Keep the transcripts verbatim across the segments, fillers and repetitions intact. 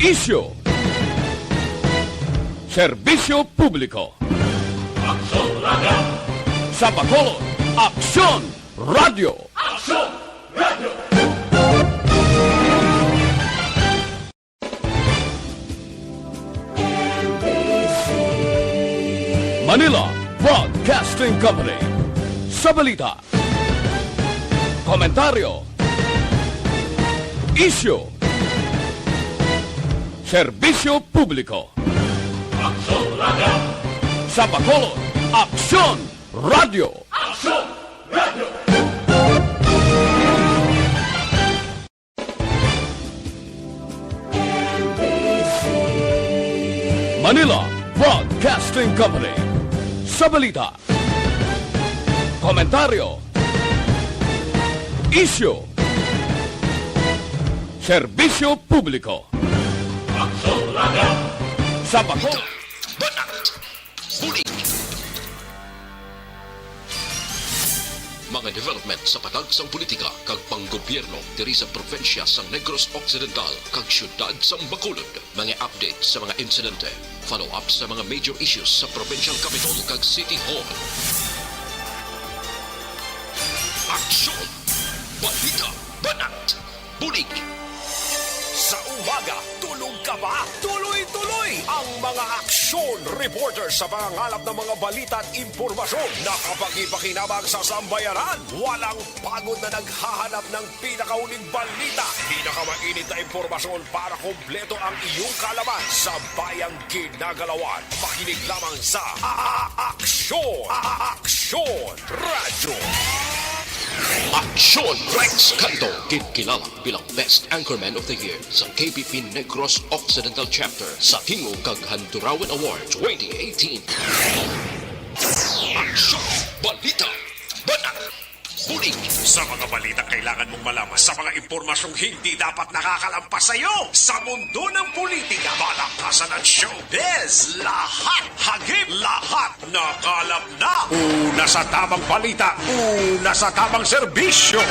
Isyu. Serbisyo publiko. Aksyon Radio. Sa Bacolod, Aksyon Radio. Aksyon Radio. Manila Broadcasting Company. Sa balita, komentaryo, isyu, serbisyo publiko. Aksyon Radio. Sa Bacolod, Aksyon Radio. Aksyon Radio. Manila Broadcasting Company. Sa balita, komentaryo, isyu, serbisyo publiko. Aksyon Radio. Sa Bacolod, Banat, Bulig. Mga development sa patag sang politika kag panggobyerno diri sa probinsya sang Negros Occidental kag siyudad sang Bacolod. Mga update sa mga insidente, follow-up sa mga major issues sa provincial capitol kag city hall. Aksyon! Balita! Banat! Bulig! Sa umaga, tulog ka ba? Tuloy-tuloy ang mga aksyon reporter sa pangangalap ng mga balita at impormasyon na kapakipakinabang sa sambayanan. Walang pagod na naghahanap ng pinakauling balita, pinakamainit na impormasyon para kompleto ang iyong kaalaman sa bayang ginagalawan. Makinig lamang sa A-, A-, Aksyon! A-, A-, Aksyon Radyo! Aksyon Rex Canto, ginkilala bilang Best Anchorman of the Year sa K B P Negros Occidental Chapter sa Tingog kag Handurawan Award twenty eighteen. Aksyon! Balita! Banat! Bulig! Sa mga balitang kailangan mong malaman, sa mga impormasyong hindi dapat nakakalampas sa iyo, sa mundo ng politika, palakasan at showbiz, lahat hagip, lahat nakalap na. Una sa tamang balita, una sa tamang serbisyo.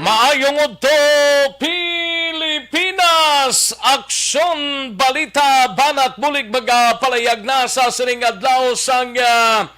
Maayong udto, Pilipinas! Aksyon, balita, banat, bulig, magapalayag na sa sining adlaw sang, ah,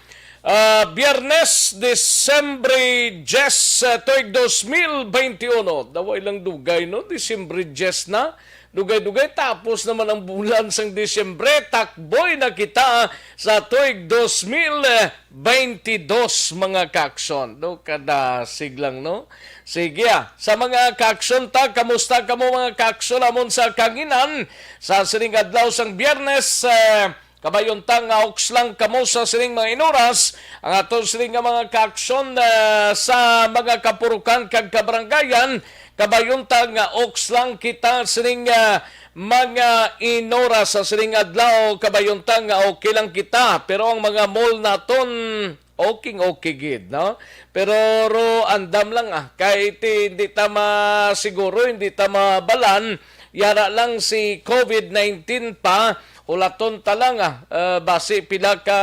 ah, Biyernes, Disyembre diyes, ah, tuig dos mil benti uno. Daway lang dugay, no? Disyembre diyes na. Dugay-dugay, tapos naman ang bulan sang Disyembre. Takboy na kita sa tuig dos mil benti dos, mga kaaksyon. No? Kada siglang, no? Sige, ah. Sa mga kaaksyon ta, kamusta kamo, mga kaaksyon, amon sa kanginan? Sa sining adlaw sang Biyernes, eh, kabayunta nga oks lang kamo sa sining mga inuras. Ang aton sining nga mga kaaksyon, eh, sa mga kapurukan kag kabaranggayan, kabayunta nga oks lang kita sining, ah, mga inuras sa sining adlaw, kabayunta nga okay lang kita. Pero ang mga mall naton, okay, okay gid, no? Pero ro andam lang, ah, kay ti, hindi ta masiguro, hindi ta mabalan, yara lang si covid nineteen pa, ulaton ta lang, ah, ah, basi pila ka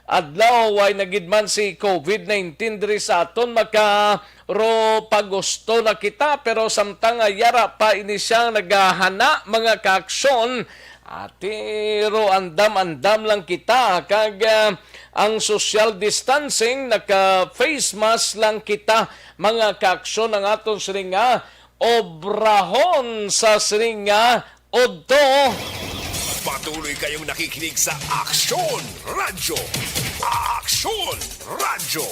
adlaw, way na gid man si covid nineteen diri sa aton, maka ro pagusto na kita, pero samtang nga yara pa ini siya naghahana, mga kaaksyon, ati ro andam-andam lang kita, kag, ah, ang social distancing, naka-face mask lang kita, mga kaaksyon, ang aton sining nga obrahon sa sining nga udto. Patuloy kayong nakikinig sa Aksyon Radyo. Aksyon Radyo.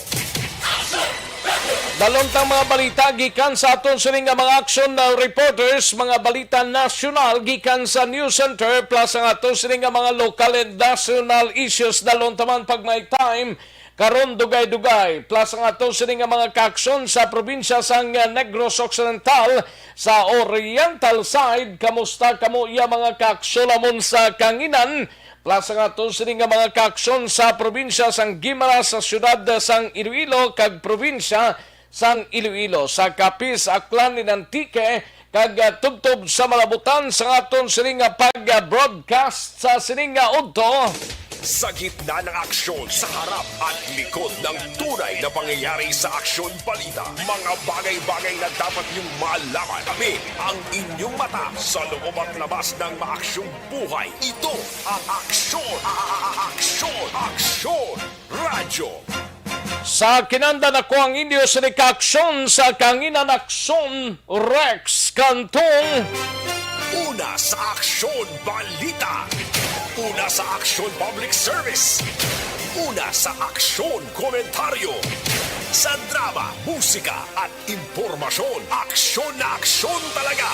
Dalon tang mga balita gikan sa aton sining nga mga aksyon, uh, reporters, mga balita nasyonal gikan sa News Center, plus ang aton sining nga mga local and national issues. Dalon taman pag may time. Karon, dugay-dugay, plus ang aton sini nga mga kaaksyon sa probinsya sang Negros Occidental, sa Oriental side. Kamusta kamo, iya mga kaaksyon, amon sa kanginan? Plus ang aton sini nga mga kaaksyon sa probinsya sang Guimaras, sa siyudad sang Iloilo, kag probinsya sang Iloilo, sa Capiz, Aklan, and Antique, kag, ah, tubtob sa malabutan sa aton sini nga pag-broadcast sa sini nga udto. Sa gitna ng aksyon, sa harap at likod ng tunay na pangyayari sa Aksyon Balita, mga bagay-bagay na dapat niyong malaman. Kami ang inyong mata sa loob at labas ng maaksyong buhay. Ito ang Aksyon, a-, a-, a-, Aksyon, Aksyon Radyo. Sa kinanda nako ang inyo sa aksyon sa kanginan, Aksyon Rex Cantong. Una sa Aksyon Balita. Una sa Aksyon Public Service. Una sa Aksyon Komentaryo. Sa drama, musika at impormasyon. Aksyon na aksyon talaga.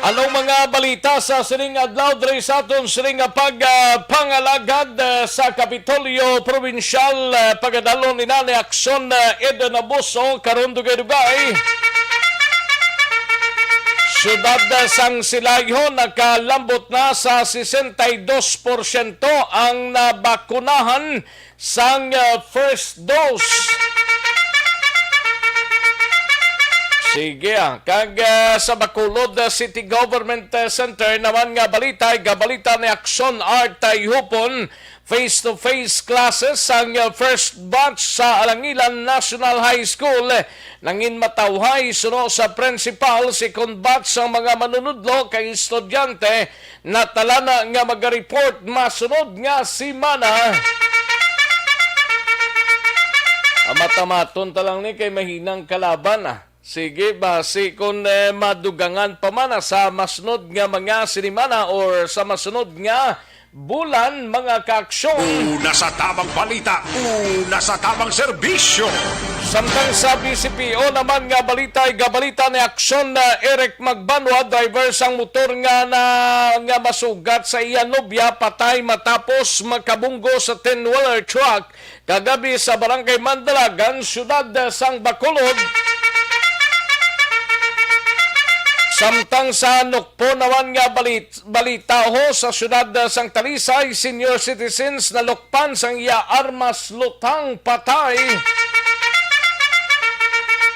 Anong mga balita sa sining adlaw diri sa aton sining nga pag, ah, pangalagad, ah, sa Kapitolyo Probinsyal, ah, pagadalon ni Nani Aksyon, ah, Eden Abuso, karon dugay-dugay. Siyudad, ah, sang Silayo nakalambot na sa sesenta y dos porsyento ang nabakunahan sang, ah, first dose. Sige, ah. Kag, ah, sa Bacolod, ah, City Government, ah, Center naman nga balita, gabalita ni Aksyon Art Tayhupon, face-to-face classes sang, ah, first batch sa Alangilan National High School, eh, nangin matawhay suno sa principal, second batch sang mga manunudlo kay estudyante natalana nga magareport masunod nga semana. Amat-amaton ta lang ni kay mahinang kalaban, ah. Sige, basi kun, eh, madugangan pa man, ah, sa masunod nga mga sinimana or sa masunod nga bulan, mga kaaksyon. Una sa tamang balita, una sa tamang serbisyo. Samtang sa B C P O naman nga balita, ay gabalita ni Aksyon na Eric Magbanwa, driver sang motor nga na, nga masugat sa iya nobya, patay matapos makabunggo sa ten-wheeler truck kagabi sa Barangay Mandalagan, siyudad sang Bacolod. Samtang sa Nukpo naman nga balit-, balita ho, sa siyudad sang Talisay, senior citizens nalukpan sang iya armas, lutang patay.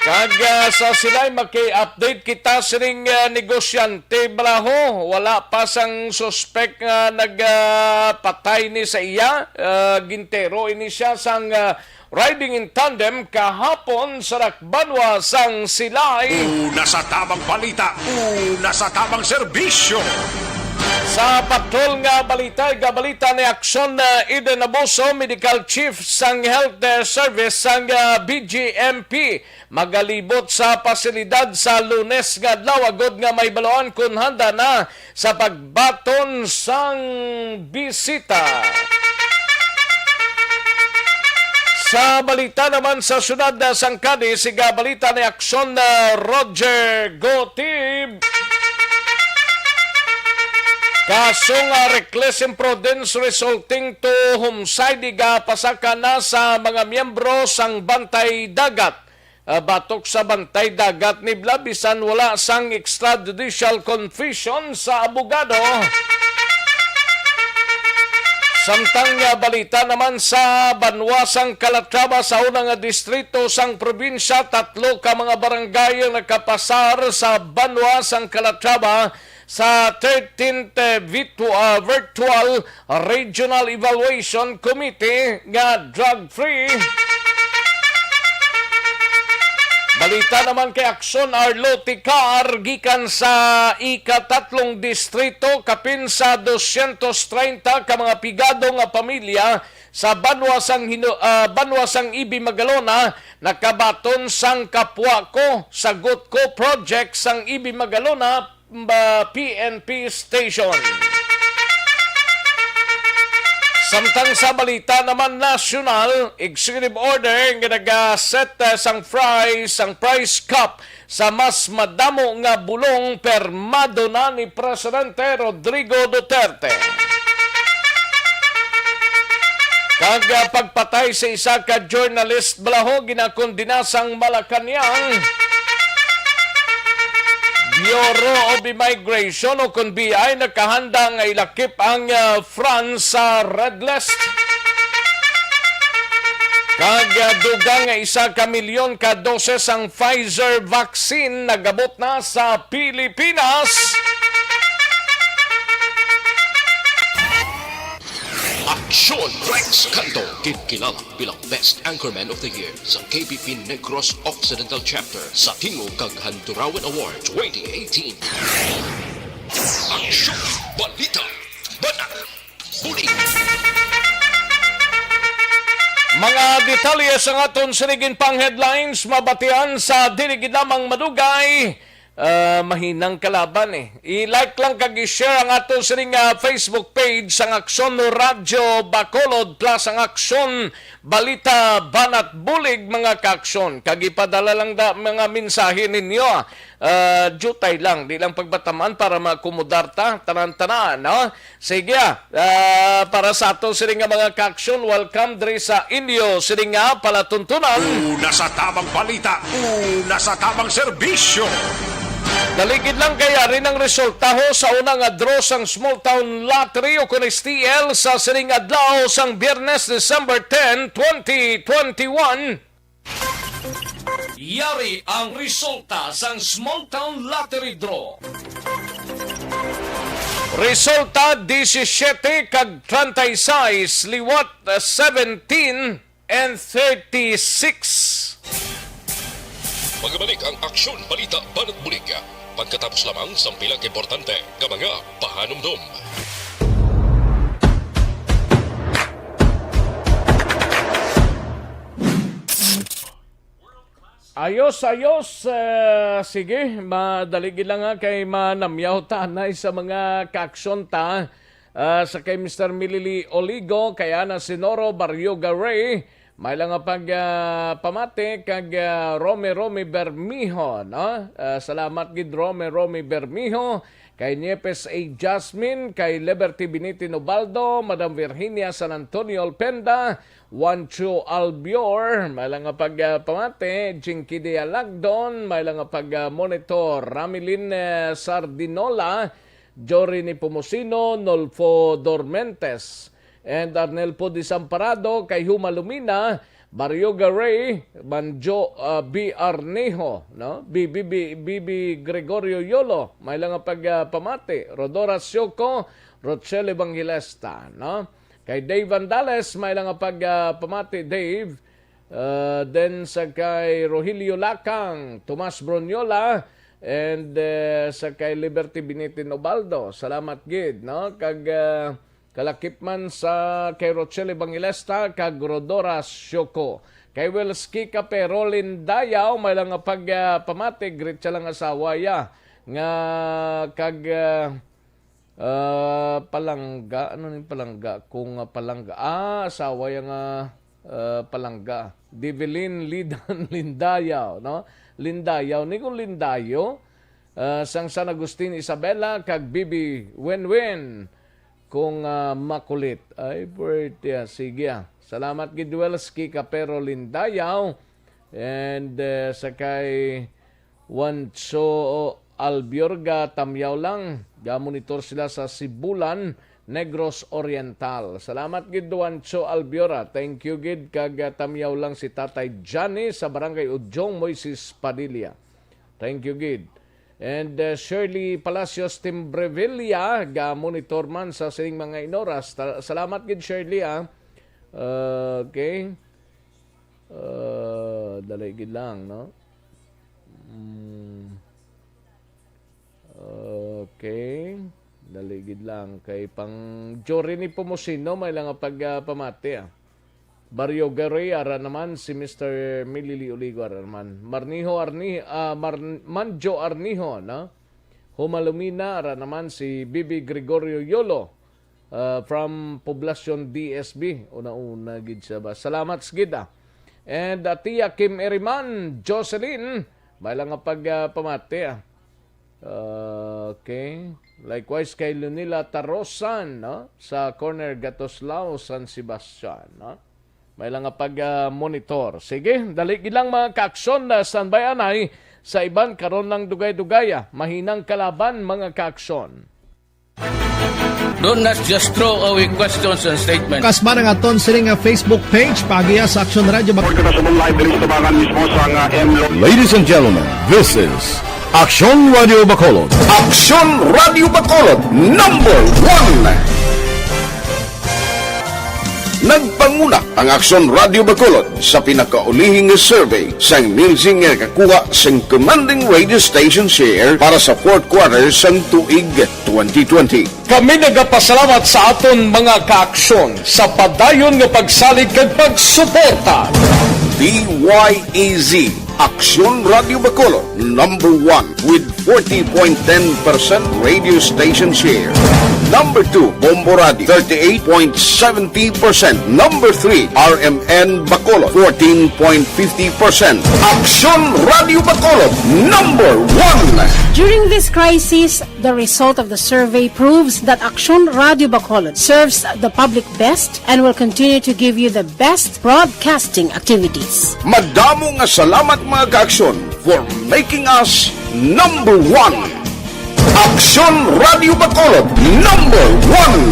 Kag, ah, sa silay maki-update kita sining, ah, negosyante bala ho, wala pa sang suspek nga nag, ah, patay ni sa iya. Ah, gintero ini siya sang, ah, riding in tandem kahapon sa dakbanwa sang Silay. Una sa tamang balita, una sa tamang serbisyo. Sa patol nga balita, gabalita ni Aksyon, ah, Eden Abuso, Medical Chief sang Health, ah, Service sang, ah, B G M P, magalibot sa pasilidad sa Lunes nga adlaw agod nga mahibaluan kon handa na sa pagbaton sang bisita. Sa balita naman sa siyudad, ah, sang Cadiz, siga balita ni Aksyon, ah, Roger Gotib. Kaso nga reckless imprudence resulting to homicide, igapasaka na sa mga miyembro sang Bantay Dagat. Ah, batok sa Bantay Dagat, nibla, bisan wala sang extrajudicial confession sa abogado. Samtang nga balita naman sa banwa sang Calatrava, sa una nga distrito sang probinsya, tatlo ka mga barangay ang nakapasar sa banwa sang Calatrava sa thirteenth, eh, vitu-, ah, virtual Regional Evaluation Committee nga drug-free. Balita naman kay Aksyon, Arlo Ticar, gikan sa ikatatlong distrito, kapin sa dosyentos treinta ka mga pigado nga pamilya sa banwa sang Hino-, ah, banwa sang Ibi Magalona, nakabaton sang Kapwa Ko, Sagot Ko project sang Ibi Magalona, ba, P N P station. Samtang sa balita naman nasyonal, executive order nga nag-set, eh, sang price, sang price cap sa mas madamo nga bulong permado na ni Presidente Rodrigo Duterte. Kag, ah, pagpatay sa isa ka journalist bala ho, ginakondena sang Malacañang. Bureau of Immigration o kon B I nakahanda nga ilakip ang, ah, France sa red list. Kag, ah, dugang nga isa ka milyon ka doses ang Pfizer vaccine nagabot na sa Pilipinas. Aksyon Rex Canto, ginkilala bilang Best Anchorman of the Year sa K B P Negros Occidental Chapter sa Tingog kag Handurawan Award twenty eighteen. Aksyon, balita, banat, bulig. Mga detalye sa aton sining pang headlines mabatian sa dili gid lamang madugay, ah, mahinang kalaban eh. I-like lang kag i-share ang aton sining, ah, Facebook page sang Aksyon Radyo Bacolod plus ang Aksyon Balita Banat Bulig, mga kaaksyon. Kag ipadala lang da mga mensahe ninyo, ah. Ah, jutay lang, di lang pagbataman para maakomodar ta, tanan-tanan, no? Sige, ah, ah, para sa ato sini nga mga kaaksyon, welcome diri sa inyo sini nga palatuntunan. Una sa tamang balita, una sa tamang serbisyo. Daligid lang kay ari ang resulta ho sa una nga draw sang Small Town Lottery o kun S T L sa sining adlaw sang Biyernes, December ten, twenty twenty-one. Yari ang resulta sang Small Town Lottery Draw. Resulta, disisiete kag treinta y seis, liwat, ah, seventeen and thirty-six. Magabalik ang Aksyon Balita Banat Bulig pagkatapos lamang sang pila ka importante nga mga pahanumdom. Ayos, ayos. Ah, sige, madali gid lang, ha, kay manamyaw ta anay sa mga kaaksyon ta. Ah, sa kay Mister Milili Oligo, kay Ana Sinoro, Barrio Garay, may lang nga pag, ah, pamati kag, ah, Romy Romy Bermijo, no? Ah, salamat gid, Romy Romy Bermijo, kay Niepes A Jasmine, kay Liberty Binitin Ubaldo, Madam Virginia San Antonio Alpenda, Juancho Albior, may lang nga pag, ah, pamati, Jinky Dialagdon, may lang nga pag, ah, monitor, Ramilin, eh, Sardinola, Jory Nepomuceno, Nolfo Dormentes, and Arnel po Desamparado, kay Huma Lumina, Barrio Garay, Manjo, ah, B Arnejo, no? B B B, B B Gregorio Yolo, may lang nga pag, ah, pamati, Rodora Sioco, Rochelle Evangelista, no? Kay Dave Vandales, may lang nga pag, ah, pamati, Dave. Ah, then sa kay Rogelio Lakang, Tomas Broniola, and, eh, sa kay Liberty Binitin Ubaldo. Salamat gid, no? Kag, ah, kalakip man sa kay Rochelle Evangelista kag Rodora Sioco. Kay Welski Capero Lindayaw, may lang nga pag, ah, pamati, greet siya lang asawa ya nga kag, ah, ah, palangga, ano ning palangga? Kung, ah, palangga, ah, asawa ya nga, ah, palangga. Divelin Lidan Lindayaw, no? Lindayaw, ni kung Lindayo, ah, sang San Agustin Isabela, kag Bibi Wenwen, kung, ah, makulit. Ay, pwerte, ah. Sige, ah. Salamat gid, Welski Capero Lindayaw. And, eh, sa kay Juancho Albiorga, tamyaw lang. Ga-monitor sila sa Sibulan, Negros Oriental. Salamat gid, Juancho Albiora. Thank you gid. Kag, ah, tamyaw lang si Tatay Johnny sa Barangay Udyong, Moises Padilla. Thank you gid. And, uh, Shirley Palacios Timbrevilla, ga-monitor man sa sining mga inoras. Ta-, salamat gid, Shirley, ah. Uh, okay. Uh, dali gid lang, no? Mm. Okay. Dali gid lang. Kay pang Jory Nepomuceno, may lang nga pag, ah, pamati, ah. Barrio Garay, ara naman si Mister Milili Oligo, ara naman. Marniho Arni-, ah, Mar-, Manjo Arniho, no? Humalumina, ara naman si Bibi Gregorio Yolo, ah, from Poblacion D S B. Una-una gid siya ba? Salamat gid, ah. And, ah, Tia Kim Eriman, Jocelyn, may lang nga pag, ah, pamati, ah. Okay. Likewise kay Lunila Tarosan, no? Sa corner Gatoslao, San Sebastian, no? May lang nga pag, ah, monitor. Sige, dali gid lang, mga kaaksyon, na standby anay Sa iban, karon lang dugay-dugaya, mahinang kalaban, mga kaaksyon. Don't not just throw away questions and statements. Kasman ang aton sini nga Facebook page, paagiha sa Aksyon Radio Bacolod. Kita sa live diri sa tabangan mismo sa nga M Lo- Ladies and gentlemen, this is Aksyon Radio Bacolod. Aksyon Radio Bacolod, number one. Nagpanguna ang Aksyon Radio Bacolod sa pinakaulihing survey sang Nielsen nga nakakuha sang commanding radio station share para sa fourth quarter sang tuig twenty twenty. Kami nagapasalamat sa aton mga kaaksyon sa padayon nga pagsalig kag pagsuporta. D Y E Z, Aksyon Radio Bacolod, number one with forty point ten percent radio station share. Number two, Bombo Radio, thirty-eight point seventy percent. Number three, R M N Bacolod, fourteen point fifty percent. Aksyon Radio Bacolod, number one. During this crisis, the result of the survey proves that Aksyon Radio Bacolod serves the public best and will continue to give you the best broadcasting activities. Madamo nga salamat, mga kaaksyon, for making us number one. Aksyon Radio Bacolod, number one.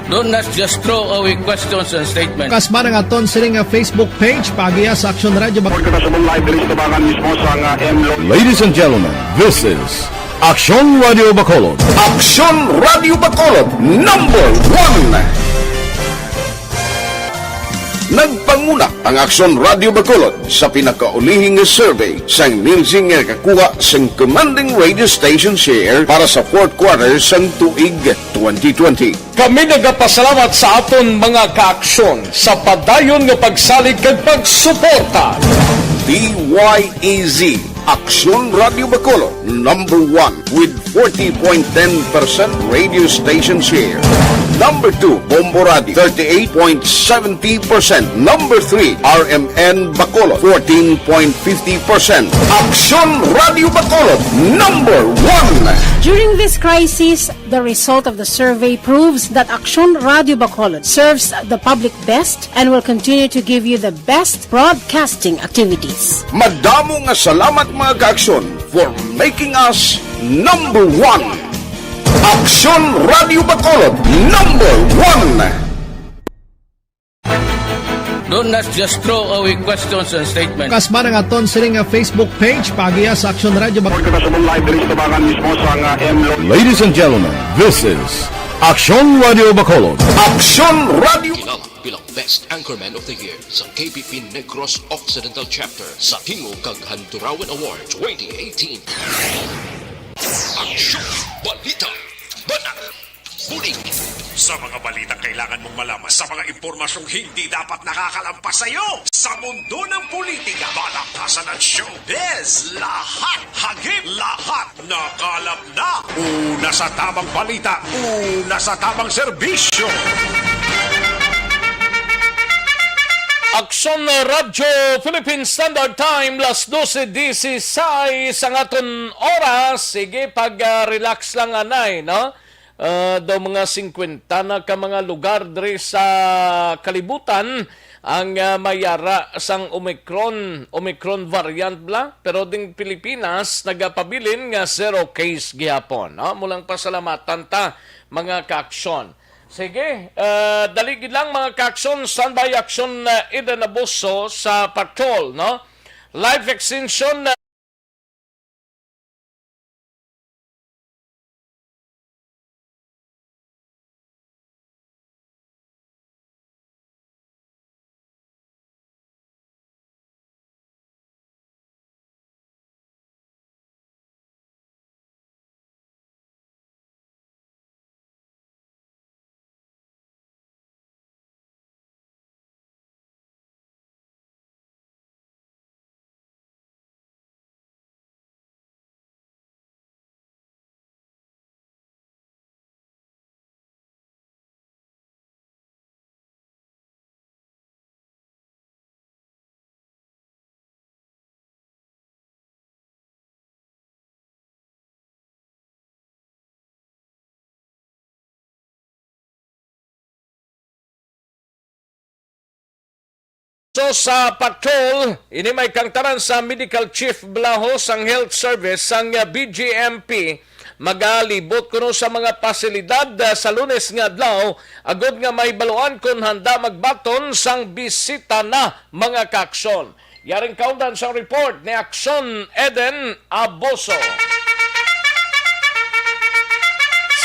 Don't not just throw away questions and statements. Kasman ang aton sini nga Facebook page, paagiha sa Aksyon Radio Bacolod. Kita sa live diri sa tabangan mismo sa nga M Lo- Ladies and gentlemen, this is Aksyon Radio Bacolod. Aksyon Radio Bacolod, number one. Nagpanguna ang Aksyon Radio Bacolod sa pinakaulihing survey sang Nielsen nga nakakuha sang commanding radio station share para sa fourth quarter sang tuig twenty twenty. Kami nagapasalamat sa aton mga kaaksyon sa padayon nga pagsalig kag pagsuporta. D Y E Z, Aksyon Radio Bacolod, number one with forty point ten percent radio station share. Number two, Bombo Radio, thirty-eight point seventy percent. Number three, R M N Bacolod, fourteen point fifty percent. Aksyon Radio Bacolod, number one. During this crisis, the result of the survey proves that Aksyon Radio Bacolod serves the public best and will continue to give you the best broadcasting activities. Madamo nga salamat, mga kaaksyon, for making us number one. Aksyon Radio Bacolod, number one. Don't not just throw away questions and statements. Kasman ang aton sini nga Facebook page, paagiha sa Aksyon Radio Bacolod. Kita sa live diri sa tabangan mismo sa nga M Lo- Ladies and gentlemen, this is Aksyon Radio Bacolod. Aksyon Radio. Kilala bilang Best Anchorman of the Year sa K P P Negros Occidental Chapter sa Tingog kag Handurawan Award twenty eighteen. Aksyon! Balita! Banat! Bulig! Sa mga balitang kailangan mong malaman, sa mga impormasyong hindi dapat nakakalampas sa iyo, sa mundo ng politika, balaktasan at showbiz, lahat hagip, lahat nakalap na. Una sa tamang balita, una sa tamang serbisyo. Aksyon Radyo Philippine Standard Time, las dose dieciséis ang aton oras. Sige, pag, ah, relax lang, anay, no? Ah, daw mga singkwenta na ka mga lugar diri sa kalibutan ang, ah, may ara sang Omicron, Omicron variant bala, pero ding Pilipinas nagapabilin nga zero case gihapon, no? Amo lang pasalamatan ta, mga kaaksyon. Sige, ah, dali gid lang, mga kaaksyon, standby aksyon, ah, Eden Abuso sa patrol, no? Life extension, ah, Sa patrol, ini may kangtaran sa Medical Chief Blaho sang Health Service sang B G M P, magalibot kuno sa mga pasilidad, ah, sa Lunes nga adlaw, agod nga mahibaluan kon handa magbaton sang bisita na mga kaaksyon. Yaring kaundan sang report ni Aksyon Eden Aboso.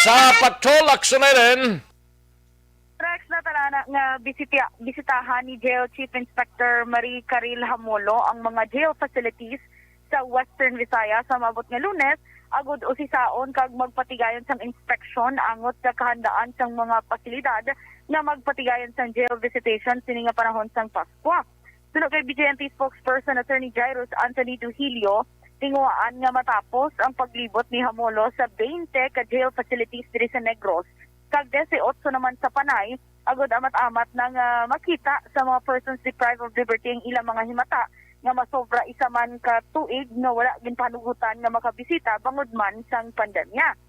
Sa patrol, Aksyon Eden. Rex, natalana nga bisita-, bisitahan ni Jail Chief Inspector Marie Caril Hamolo ang mga jail facilities sa Western Visayas sa maabot nga Lunes, agud usisaon kag magpatigayon sang inspeksyon angot sa kahandaan sang mga pasilidad nga magpatigayon sang jail visitation sini nga panahon sang Paskwa. Suno kay B J M P spokesperson Attorney Jairus Anthony Duhilio, tinguhaan nga matapos ang paglibot ni Hamolo sa twenty ka jail facilities diri sa Negros, kag dieciocho naman sa Panay, agud amat-amat na nga makita sa mga persons deprived of liberty ang ilang mga himata nga masobra isa man ka tuig nga wala ginpahanugutan nga makabisita bangod man sang pandemya.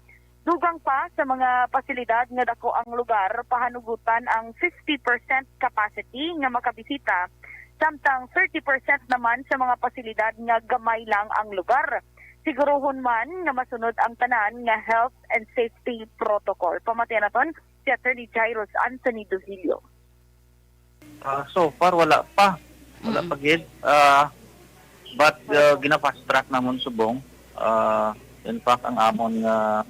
Dugang pa sa mga pasilidad nga dako ang lugar, pahanugutan ang fifty percent capacity nga makabisita, samtang thirty percent naman sa mga pasilidad nga gamay lang ang lugar. Siguruhon man nga masunod ang tanan nga health and safety protocol. Pamatian naton si Attorney Jairus Anthony Duhilio. Ah, so far, wala pa. Wala Mm. pa gid. Ah, but, ah, gina-fast track namon subong. Ah, in fact, ang amon nga,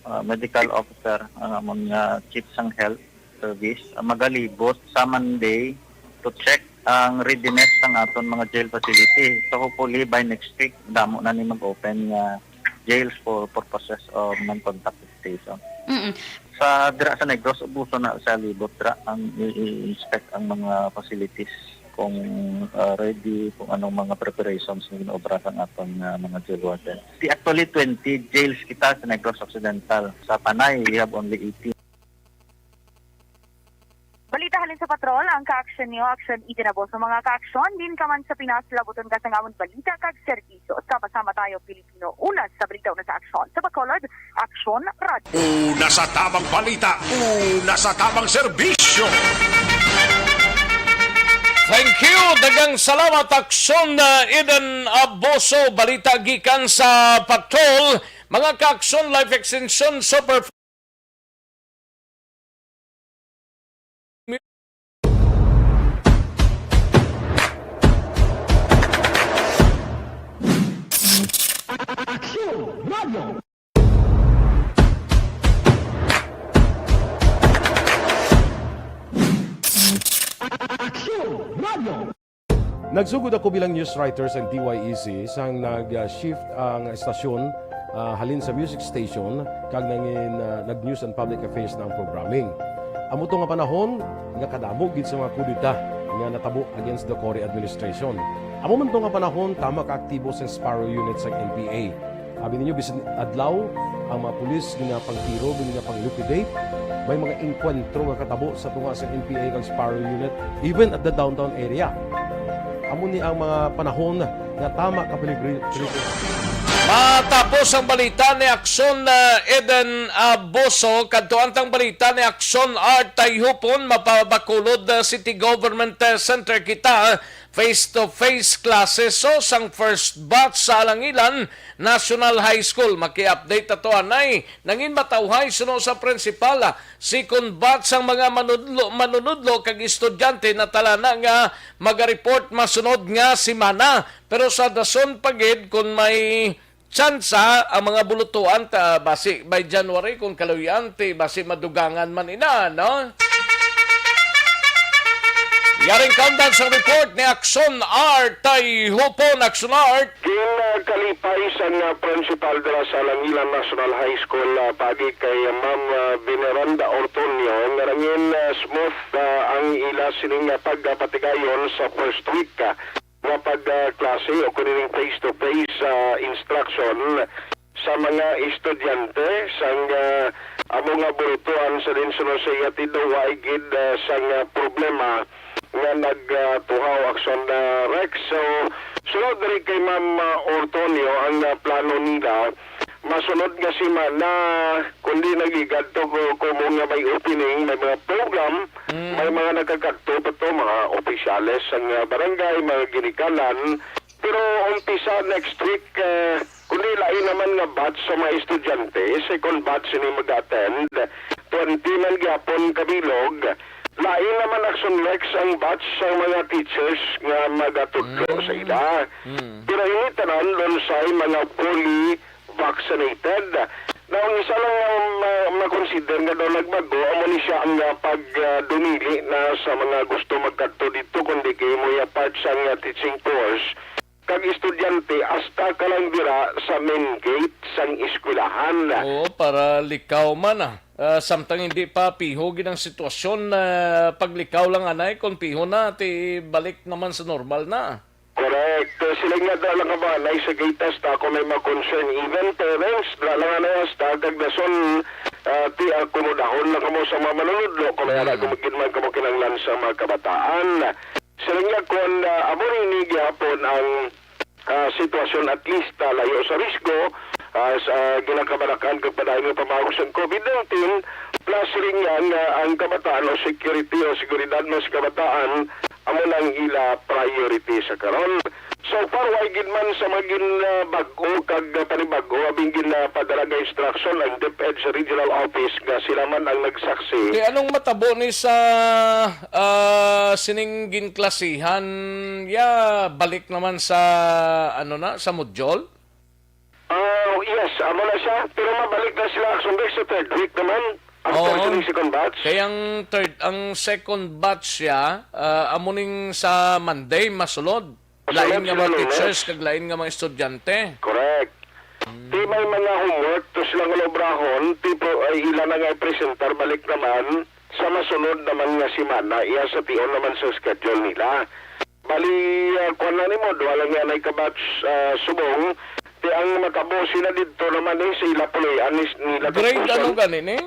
ah, medical officer, ang amon nga chief sang health service, ah, magalibot sa Monday to check ang readiness sang aton mga jail facility. So, hopefully, by next week, damo na ni mag-open nga jails for purposes of non-contact visitation. Mm-mm. Sa, dira sa Negros, ubuson na sa libot dira ang i-, i-inspect ang mga facilities kung, ah, ready, kung anong mga preparations nga ginaobra sa aton nga mga jail warden. Di, actually, twenty jails kita sa Negros Occidental. Sa Panay, we have only eighteen. Balita halin sa patrol, ang kaaksyon niyo, aksyon itinabo sa mga kaaksyon. Din ka man sa Pinas, labuton ka sa ngamon balita kag serbisyo. Sama-sama tayo, Pilipino. Una sa balita, una sa aksyon. Sa Bacolod, Aksyon Radyo. Una sa tamang balita, una sa tamang serbisyo. Thank you. Daghang salamat, Aksyon, uh, Eden Aboso. Balita gikan sa patrol. Mga kaaksyon, life extension, super Aksyon Radio. Aksyon Radio. Nagsugod ako bilang news writer sa D Y E C sang nag-shift ang estasyon, ah, halin sa music station kag nangin, ah, nag-news and public affairs na ang programming. Amo to nga panahon nga kadamo gid sa mga kudeta nga natabo against the Cory administration. Amo man to nga panahon tama ka aktibo sa Sparrow Unit sang N P A. Abi ninyo, bisan adlaw, ang mga pulis ginapangtiro, ginapang-liquidate. May mga engkwentro nga katabo sa tunga sa N P A kag Sparrow Unit, even at the downtown area. Amo ni ang mga panahon nga tama ka peligri-, peligro. Matapos ang balita ni Aksyon, uh, Eden Aboso, kadto antang balita ni Aksyon Art Tayhupon, mapabakulod, uh, City Government, uh, Center kita, face-to-face classes so sang first batch sa Alangilan National High School. Maki-update ato anay nangin matawhay suno sa principal, ah, second batch sang mga manudlo, manunudlo kag estudyante natalana nga magareport masunod nga semana. Pero sa dason pa gid, kung may tsansa ang mga bulutuan ta, basi by January, kung kaluy-an ti, basi madugangan man ina, no? Yaring kaundan sa report ni Aksyon Art Tayhupon. Aksyon Art. Ginkalipay sang, ah, principal dira sa Alangilan National High School, ah, paagi kay Ma'am, ah, Veneranda Ortonio, nga nangin, ah, smooth, ah, ang ila sining, ah, pagpatigayon sa first week, ah, nga pagklase o kini face-to-face, ah, instruction sa mga estudyante sang, ah, amo nga bulutuan sa Linsunod sa iya tido, wa gid, ah, sang, ah, problema nga nagtuhaw, Aksyon, ah, Rex. So, sunod diri kay Ma'am, ah, Ortonio, ang, ah, plano nila, masunod nga semana, kundi nagigadto ko, kumo nga may opening, may mga program, Mm. may mga nagakadto pa to, mga office opisyales sang, ah, barangay, mga ginikanan. Pero umpisa next week, ah, kundi lain naman nga batch sa mga estudyante, second batch ini mag-attend, twenty man gyapon kabilog. Lain naman, Action Rex, ang batch sang mga teachers nga magatudlo Mm. sa ila. Mm. Pero ini tanan lunsay mga fully vaccinated. Now, ang isa lang nga ma-, ma-consider nga daw nagbag-o, amo ni siya ang, ah, pag, ah, dumili na sa mga gusto magkadto didto, kundi kay mo ya part sang, ah, teaching force kag estudyante hasta ka lang dira sa main gate sang eskwelahan. Oo, para likaw man, ah. Ah, samtang hindi pa piho gid ang sitwasyon, ah, paglikaw lang anay, kung piho na, ti balik naman sa normal na. Correct. Sila nga daw lang kabanay sa gate hasta ako may mga concern. Even parents, dala lang na hasta kag dason, ah, ti akomodahon lang kamo sa mga manunudlo kung may Mm. ara gumagid man kamo kinahanglan sa mga kabataan. Sila nga kon, ah, amo ni gihapon ang, ah, sitwasyon at least, ah, layo sa risgo, ah, sa ginakabalakan kag padayon nga pamahog sa covid nineteen, plus rin nga, nga ang kabataan o security o seguridad man sa kabataan amo nang ila priority sa karon. So far, way gid man sa magin, ah, bag-o kag, ah, panibag-o, abing gin, ah, padala nga instruction ang DepEd sa regional office nga sila man ang nagsaksi. Kay anong matabo ni sa, ah, sining ginklasihan? Ya, balik naman sa, ano na, sa module? Ah, yes, amo na siya. Pero mabalik na sila, Action Rex, sa third week naman. After Oo. Sa second batch. Kay ang third, ang second batch siya, ah, amo ning sa Monday, masulod. Masulod Lain nga sila mga Lunes. Teachers, kag lain nga mga estudyante. Correct. Hmm. Di may mga homework to sila nga obrahon, tipo ay ila na nga i-presentar balik naman sa masunod naman nga semana, iya sa tion naman sa schedule nila. Bali, ah, kuwan na nimo, duha lang yan ay kabatch, ah, subong. Di ang matabo sila didto naman eh, sa ila puloy-an ni, nila Grade tapuson. Ano gani ni?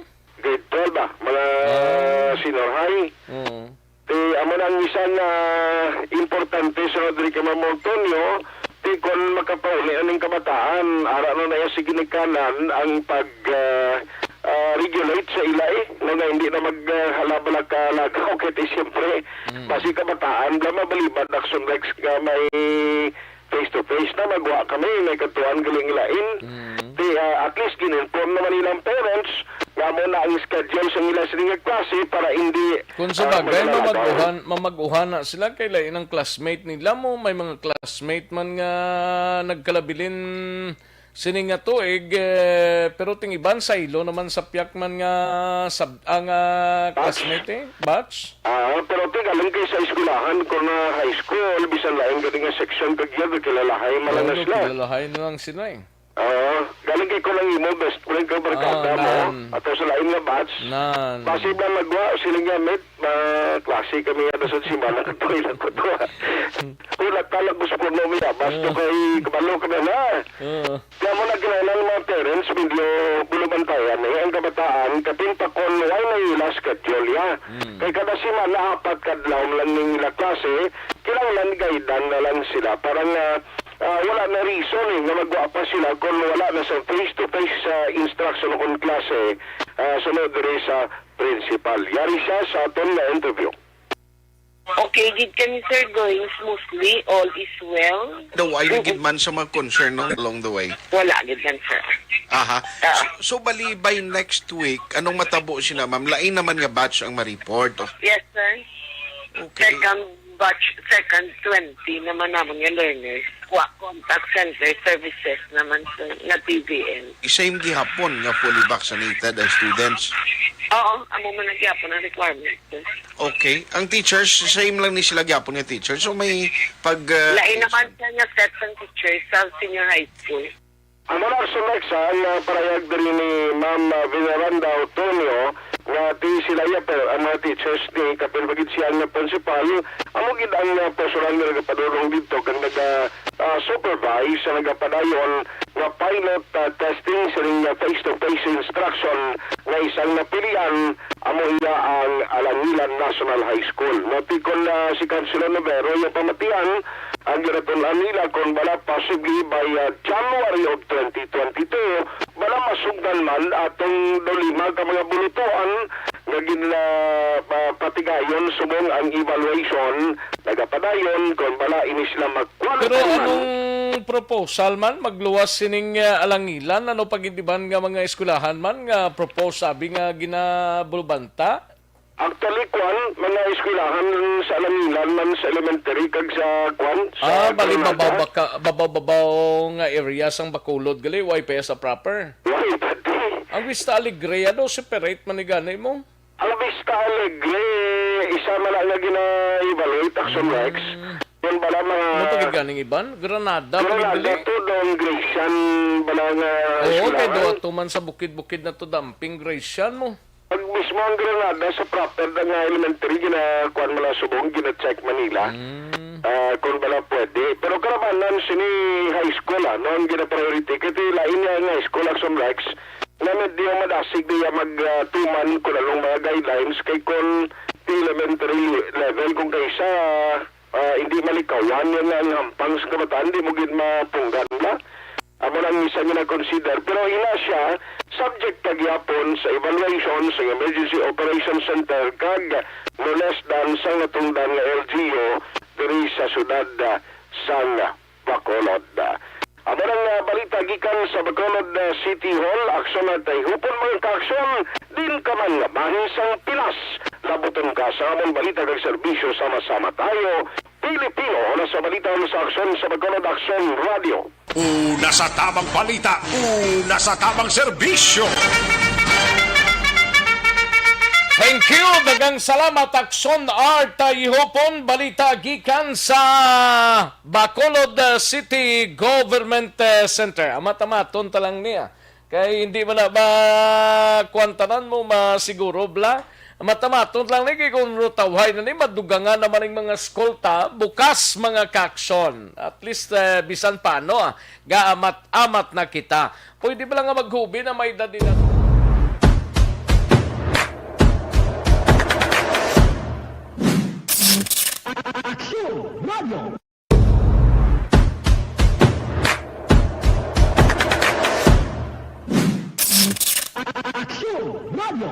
Grade twelve ba? Mga Ah. Senior high. Oo. Di, amo na ang isa nga importante sa diri kay Ma'am Antonio, di kon makapauli aning kabataan, ara na na iya sa ginikanan ang pag, ah, ah, regulate sa ila eh, no, nga hindi na mag, ah, halabala ka lagaw kay di siyempre, Mm. basi kabataan, bla mabalibad, Action Rex, nga may face to face na, magwa kami, may katuan galing lain. Mm. Di, ah, at least gin-inform naman nilang parents nga mo na ang schedule sa nila sila nga klase para hindi, Kung sa ah, bagay, maglalagaw. Mamag-uhan, mamag-uhan na sila kay lain ang classmate nila mo, may mga classmate man nga nagkalabilin sini nga tuig, eh, pero ting iban saylo naman sa piyak man nga sab-, ang, ah, Batch? Classmate, eh, batch. Ah, pero ti galing kay sa eskwelahan, kung na high school, bisan lain gani nga section kag year, kilalahay man lang na Oo, sila. Kilalahay na lang sila, eh. Oo, galing kay kung ang imo best friend ka barkada Ah, mo, nan. Ato sa lain nga batch. Nan. Basi ba nagwa, sila nga met, ma-, klase kami nga sa semana, katuloy lang ko to, ah. Wala ka lang gusto ko no, miya, basta Ah. kay kabalo ka na na. Oo. Kaya mo na kinahanglan mga parents, medyo bulubantayan, eh, ang kabataan, kapin pa kon wala na ila schedule, ya. Mm. Kay kada semana, apat kadlaw lang ning ila klase, kinahanglan guidean na lang sila. Para nga, ah, wala na reason, eh, nga magwa pa sila kung wala na sa face-to-face sa instruction o kung klase, ah, sunod diri sa principal. Yari siya sa aton nga interview. Okay gid kami, sir, going smoothly, all is well. Daw ay Mm-mm. Gid man sa mga concern, no, along the way. Wala gid man, sir. Aha. Ah. So, so bali by next week, anong matabo sila, ma'am? Lain naman nga batch ang ma-report. Yes, sir. Okay. Second batch, second twenty naman naman nga learners. Wa contact center services naman, sir, nga T V N. Same gihapon nga fully vaccinated ang students? Oo, amo man ang gihapon ang requirement, sir. Okay. Ang teachers, same lang ni sila gyapon nga teachers. So may pag, uh, Lain naman siya nga set ng teachers sa senior high school. Ang mga Action Rex, ang, uh, parayag diri ni Ma'am, uh, Veneranda Otonio nga ti sila iya, pero ang mga teachers ni kapin bagid siya nga principal, amo gid ang, uh, personal nga nagapadulong didto kag naga, uh, supervise sa nagapadayon nga pilot, uh, testing sining, uh, face-to-face instruction nga isang napilian. Amo iya ang Alangilan National High School. No, ti kon, ah, si Councilor Novero, iya pamatian, ang ginatun-an nila kon bala possibly by, ah, January of twenty twenty-two, bala masugdan man atong daw lima ka mga bulutuan nga gin-, ah, pa-, Tigayon subong ang evaluation, nagapadayon kon bala ini sila magkwalify. Pero man, anong proposal man magluwas sining, ah, alangilan? Ano pa gid iban nga mga eskwelahan man nga propose abi nga ginabulbanta? Actually, kwan, mga eskwelahan sa alangilan man sa elementary kag sa, kwan, sa, ah, bali, Granada. Babaw-baka-, babaw-babaw nga area sang Bacolod gali, way pa sa proper. Way pa di. Ang Vista Alegre, ano, separate man ni gani mo? Ang Vista Alegre, isa man lang nga gina-evaluate, Action Rex. Mm. Yan bala mga Ano pa gid ganing iban? Granada pa gid Granada dili? To, doon Grecian, bala nga Oo, kay eskwelahan. Duha to man sa bukid-bukid na to, damping Grecian mo. Pag mismo ang Granada sa proper na nga elementary, gina-, kuwan mo lang subong, gina-check Manila. Mm. Ah, kung bala pwede. Pero kalabanan sini high school, ah, no, ang gina-priority. Kaya lain niya ang high school, Action Rex, na medyo madasig niya mag, ah, tuman kung anong mga guidelines. Kay kung elementary level, kung kaysa, ah, hindi malikawan yung nga ang hampang sa kabataan, di mo gid mapunggan ba? Amo lang isa nga na-consider. Pero ina siya, subject pa gyapon sa evaluation sa Emergency Operations Center kag no less than sang natungdan nga L G U diri sa siyudad, ah, sang Bacolod. Amo lang nga balita gikan sa Bacolod, ah, City Hall. Aksyon na tay hupon, mga kaaksyon. Din ka man nga bahin sang Pinas. Labuton ka sa amon balita kag serbisyo. Sama-sama tayo, Pilipino. Una sa balita, una sa aksyon sa Bacolod Aksyon Radio. Una sa tamang balita, una sa tamang serbisyo. Thank you. Daghang salamat, Aksyon Art Ihopon. Balita gikan sa Bacolod, uh, City Government, uh, Center. Amat-amaton ta lang niya. Kay hindi man na ba kuwan tanan mo masiguro, bla? Matamaton lang ni, kay kung rutawhay na ni, madugangan naman ang mga skolta, bukas, mga kaaksyon. At least, eh, bisan paano, ah, gaamat-amat na kita. Pwede ba lang nga maghubi na may edad nila? Aksyon Radio. Aksyon Radio.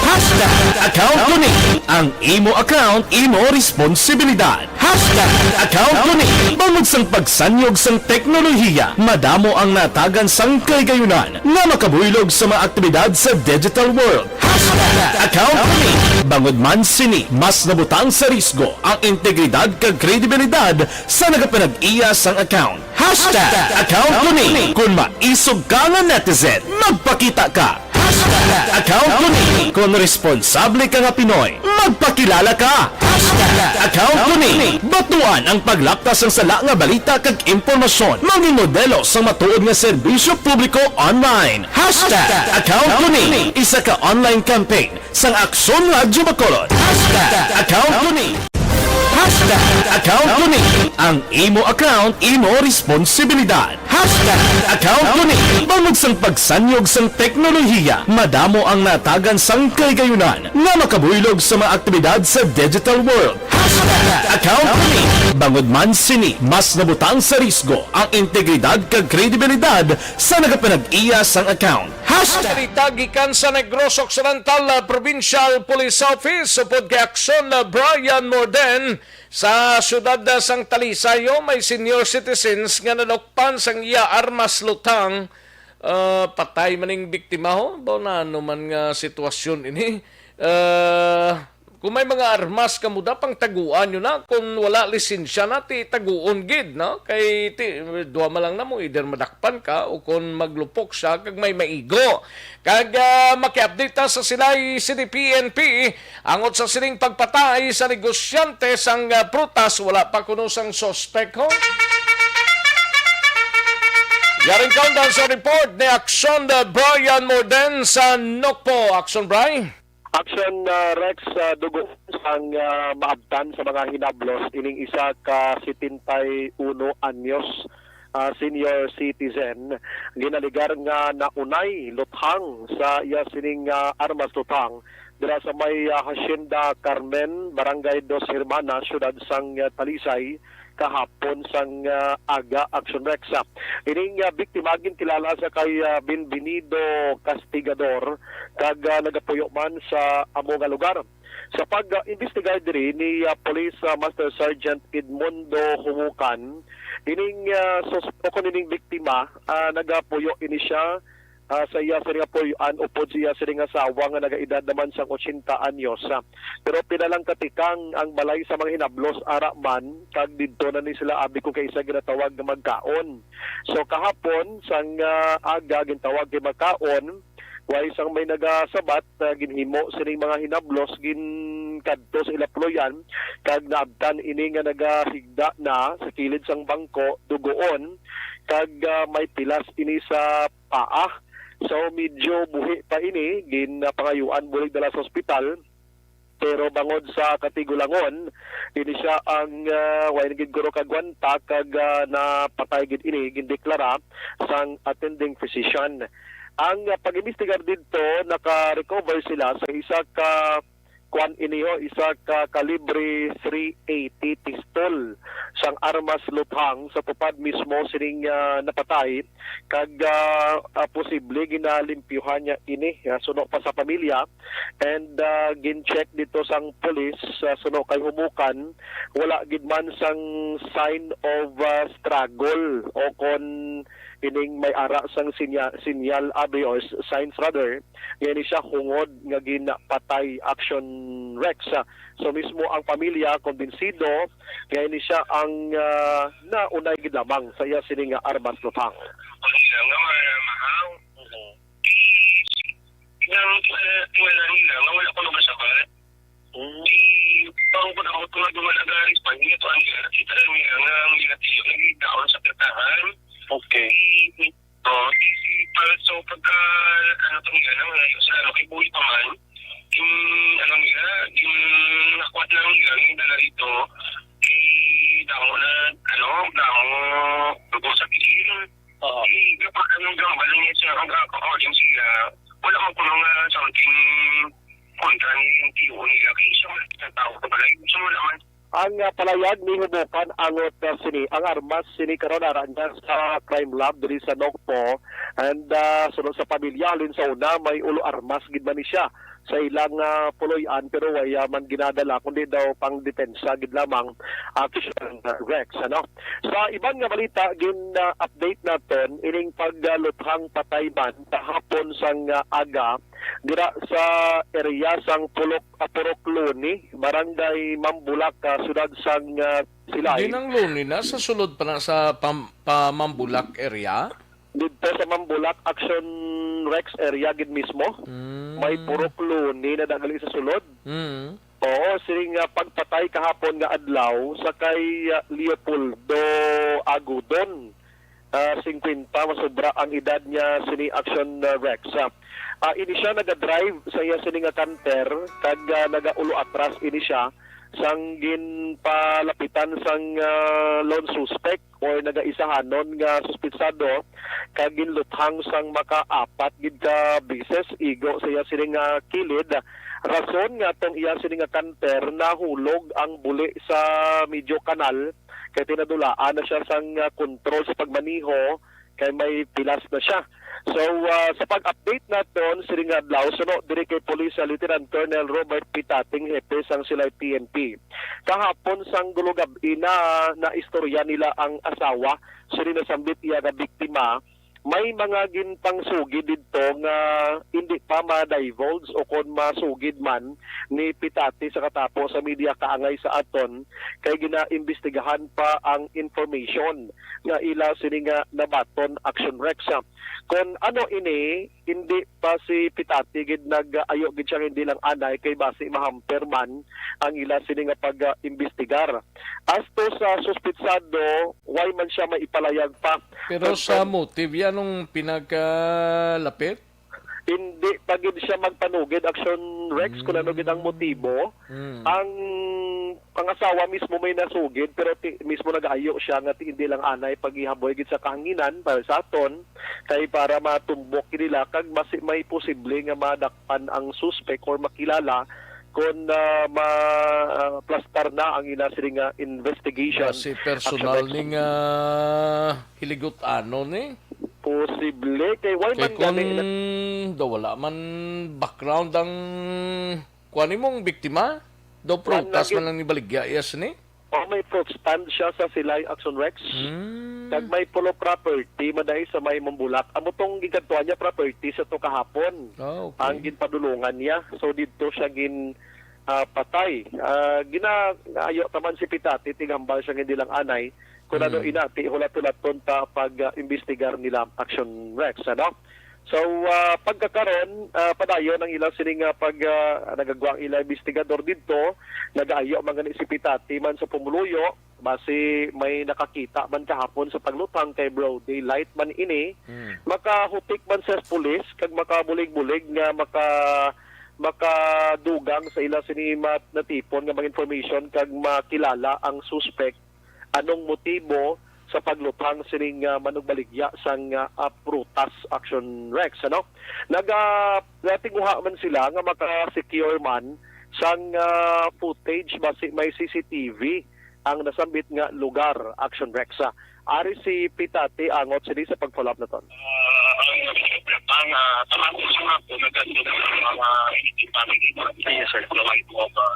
Hashtag account ko ni. Ang imo account, imo responsibilidad. Hashtag account ko ni. Bangod sang pagsanyog sang teknolohiya, madamo ang natagan sang kahigayunan nga makabuylog sa mga aktibidad sa digital world. Hashtag account ko ni. Bangod man sini, mas nabutang sa risgo ang integridad kag kredibilidad sa nagapanag-iya sang account. Hashtag account ko ni. Kung maisog ka nga netizen, magpakita ka. Hashtag account ko ni. Kung responsable ka nga Pinoy, magpakilala ka. Hashtag account ko ni. Batuan ang paglapta sang sala nga balita kag impormasyon. Mangin modelo sang matuod nga serbisyo publiko online. Hashtag account ko ni. Isa ka online campaign sang Aksyon Radyo Bacolod. Hashtag account ko ni. Hashtag account ko ni. Ang imo account, imo responsibilidad. Hashtag account ko ni. Bangod sang pagsanyog sang teknolohiya, madamo ang natagan sang kahigayunan nga makabuylog sa mga aktibidad sa digital world. Hashtag account ko ni. Bangod man sini, mas nabutang sa risgo ang integridad kag kredibilidad sa nagapanag-iya sang account. Hashtag. Ang balita gikan sa Negros Occidental, ah, Provincial Police Office, upod kay Aksyon, ah, Brian Morden, sa siyudad, ah, sang Talisay, may senior citizens nga nadukpan sang iya armas lutang. Ah, patay man ning biktima, ho. Ba, na ano man nga sitwasyon ini? Ah, Kung may mga armas kamo, da, pangtaguan nyo na. Kung wala lisensya na, ti taguon gid, no? Kay ti, duha man lang na mo, either madakpan ka o kung maglupok siya, kag may maigo. Kag, ah, maki-update ta sa Silay City P N P, angot sa sining pagpatay sa negosyante sang, ah, prutas, wala pa kuno sang suspek, ho? Yaring kaundan sa report ni Action, ah, Brian Morden sa Nokpo. Action, Bri? Action, ah, Rex, ah, dugo sang, ah, maabtan sa mga hinablos ining isa ka setenta y uno anyos, ah, senior citizen, ginaligar nga naunay luthang sa iya sining, ah, armas luthang dira sa may, ah, Hacienda Carmen, Barangay Dos Hermanas, siyudad sang, ah, Talisay, kahapon sang, ah, aga, Action Rex. Ining, ah, biktima ginkilala sa kay, ah, Bienvenido Castigador kag, ah, nagapuyo man sa amo nga lugar. Sa pag-imbestigar diri ni, ah, Police, ah, Master Sergeant Edmundo Humukan, ining, ah, sus-, o kung ining biktima, ah, nagapuyo ini siya, ah, sa iya sini nga puy-an upod sa iya sini nga asawa nga nagaedad naman sang ochenta anyos. Ah, pero pila lang katikang ang balay sa mga hinablos ara man, kag didto na ni sila abi ko kay isa ginatawag nga magkaon. So kahapon sang, ah, aga gintawag kay magkaon, way sang may nagasabat, ah, ginhimo sining mga hinablos ginkadto sa ila puloy-an, kag naabtan ini nga nagahigda na sa kilid sang bangko, dugoon, kag, ah, may pilas ini sa paa. So medyo buhi pa ini, ginpangayuan bulig dala sa ospital. Pero bangod sa katigulangon, ini siya ang, ah, way na gid guro kagwanta kag, ah, napatay gid ini, gindeklara sang attending physician. Ang, ah, pag-imbestigar didto, naka-recover sila sa isa ka kwan ini, ho, isa ka kalibre three eighty pistol sang armas luthang sa tupad mismo sining, ah, napatay, kag, ah, ah, posible ginalimpyuhan niya ini, ah, suno pa sa pamilya. And, ah, gin-check dito sang pulis, ah, suno kay Humukan, wala gid man sang sign of, ah, struggle o kon ining may ara sang sinya-, sinyal abi o s-, signs rather, nga ini siya hungod nga ginpatay, action Rex. Ah, so mismo ang pamilya kumbinsido nga ini siya ang, ah, naunay gid lamang sa iya sini nga armas lupang. Ang ilang nga mga mahal, Mhm. Nang, eh, tingala nila nga wala ko naman sabat. Mm. Di, parang ko na ako tulad ng wala garis pa, hindi ito ang nila. Kita lang nila nga ang nila tiyo, nagdaon sa katahan. Okay. Di, oh, di, si, para so, pagka, ano to nila, nang layo sa ano, kay buhay pa man, yung, ano nila, yung nakuha lang nila, yung dala dito, kay damo na, ano, damo, dugo sa tiil. Oo. Di, kapag anong gambal niya siya, ang gagawa din siya, wala man kuno nga something kontra ni yung tiyo nila. Kaya siya man ang tao sa balay. Gusto mo naman. Ang, ah, palayag ni Humukan angot, ah, sini, ang armas sini karon ara niya sa crime lab diri sa Nokpo. And, ah, sunod sa pamilya, halin sa una, may ulo armas gid man ni siya sa ilang, ah, puloy-an, pero way, ah, man ginadala, kundi daw pang depensa gid lamang, action, ah, Rex, ano? Sa iban nga balita, gin, ah, update naton ining pagluthang patay man kahapon sang, ah, aga dira sa area sang Pulok, ah, Purok Luni, Barangay Mambulak, ah, siyudad sang, ah, Silay. Di nang Luni na, sa sulod pa na sa pam-, pa Mambulak area? Didto sa Mambulak, Action Rex area gid mismo. Mm. May Purok Luni na dagali sa sulod. Mm. Oo, sining, ah, pagpatay kahapon nga adlaw sa kay, ah, Leopoldo Agudon. Ah, singkwenta, masobra ang edad niya sini, Action, ah, Rex. Ah, ah, ini siya nagadrive sa iya sini nga canter, kag, ah, nagaulo atras ini siya sang ginpalapitan sang, ah, lone suspect or nagaisahanon nga suspitsado, kag ginluthang sang makaapat gid ka beses igo sa iya sini nga kilid. Rason nga tong iya sini nga canter nahulog ang buli sa medyo kanal, kay tinadulaan na siya sang, ah, kontrol sa pagmaneho, kay may pilas na siya. So, ah, sa pag-update naton, sining adlaw, suno diri kay Police, ah, Lieutenant Colonel Robert Pitating, hepe sang Silay P N P. Kahapon sang gulugab-i na, naistorya nila ang asawa, sini nasambit iya nga biktima. May mga ginpangsugid didto nga hindi pa ma-divulge o kon masugid man ni Pitate sa katapo sa media kaangay sa aton, kay ginaimbestigahan pa ang information nga ila sini nga nabaton, Action Rex. Kon ano ini, hindi pa si Pitate gid nag-ayo gid siya nga hindi lang anay kay basi mahamper man ang ila sini nga pag-imbestigar. As to sa suspitsado, why man siya maipalayag pa? Pero kag sa motive, yan ang pinagkalapit? Hindi pa gid siya magpanugid, Action Rex, kung ano gid ang motibo. Mm. Ang, ang asawa mismo may nasugid, pero ti-, mismo nag-ayo siya nga ti-, hindi lang anay paghihaboy gid sa kahanginan para sa aton, kay para matumbok nila, kag mas may posible nga madakpan ang suspek or makilala kung, ah, ma-, ah, plastar na ang ila sini nga investigation. Kasi personal Action Rex. Ni nga hiligot-ano ni? Posible. Kay why Kay man gani kung na daw wala man background ang kuan imong biktima? Daw prutas man lang ni baligya iya sini? Oh, may fruit stand siya sa Silay, Action Rex. Hmm. Kag may pulo property man dai sa may Mambulak. Amo tong ginkadtuan niya property sa to kahapon. Ah, okay. Ang ginpadulungan niya. So, didto siya gin, ah, patay. Ah, ginaayo taman si Pitati, tighambal siya nga hindi lang anay. Kung ano, hmm, inati, hulat-hulaton ta pag, ah, imbestigar nila, Action Rex, ano? So, ah, pagkakaron, ah, padayon ang ilang sining, ah, pag, ah, nagagwa ang ilang investigador didto, nagaayo man gani si Pitati man sa pumuluyo, basi may nakakita man kahapon sa pagluthang kay broad daylight man ini, hmm, makahutik man sa pulis kag makabulig-bulig nga maka-, makadugang sa ila sini mat-, natipon nga mga information kag makilala ang suspect anong motibo sa pagluthang sining, ah, manugbaligya sang, ah, ah, prutas, Action Rex, ano? Naga-, natinguha man sila nga maka-secure man sang, ah, footage basi may C C T V ang nasambit nga lugar, Action Rex. Ah, ari si Pitati angot sini sa pag-follow up naton. Ah, ang ang, ah, tanan sa mga po, nagkasundo ng mga family. Yes, sir. Provide po ba?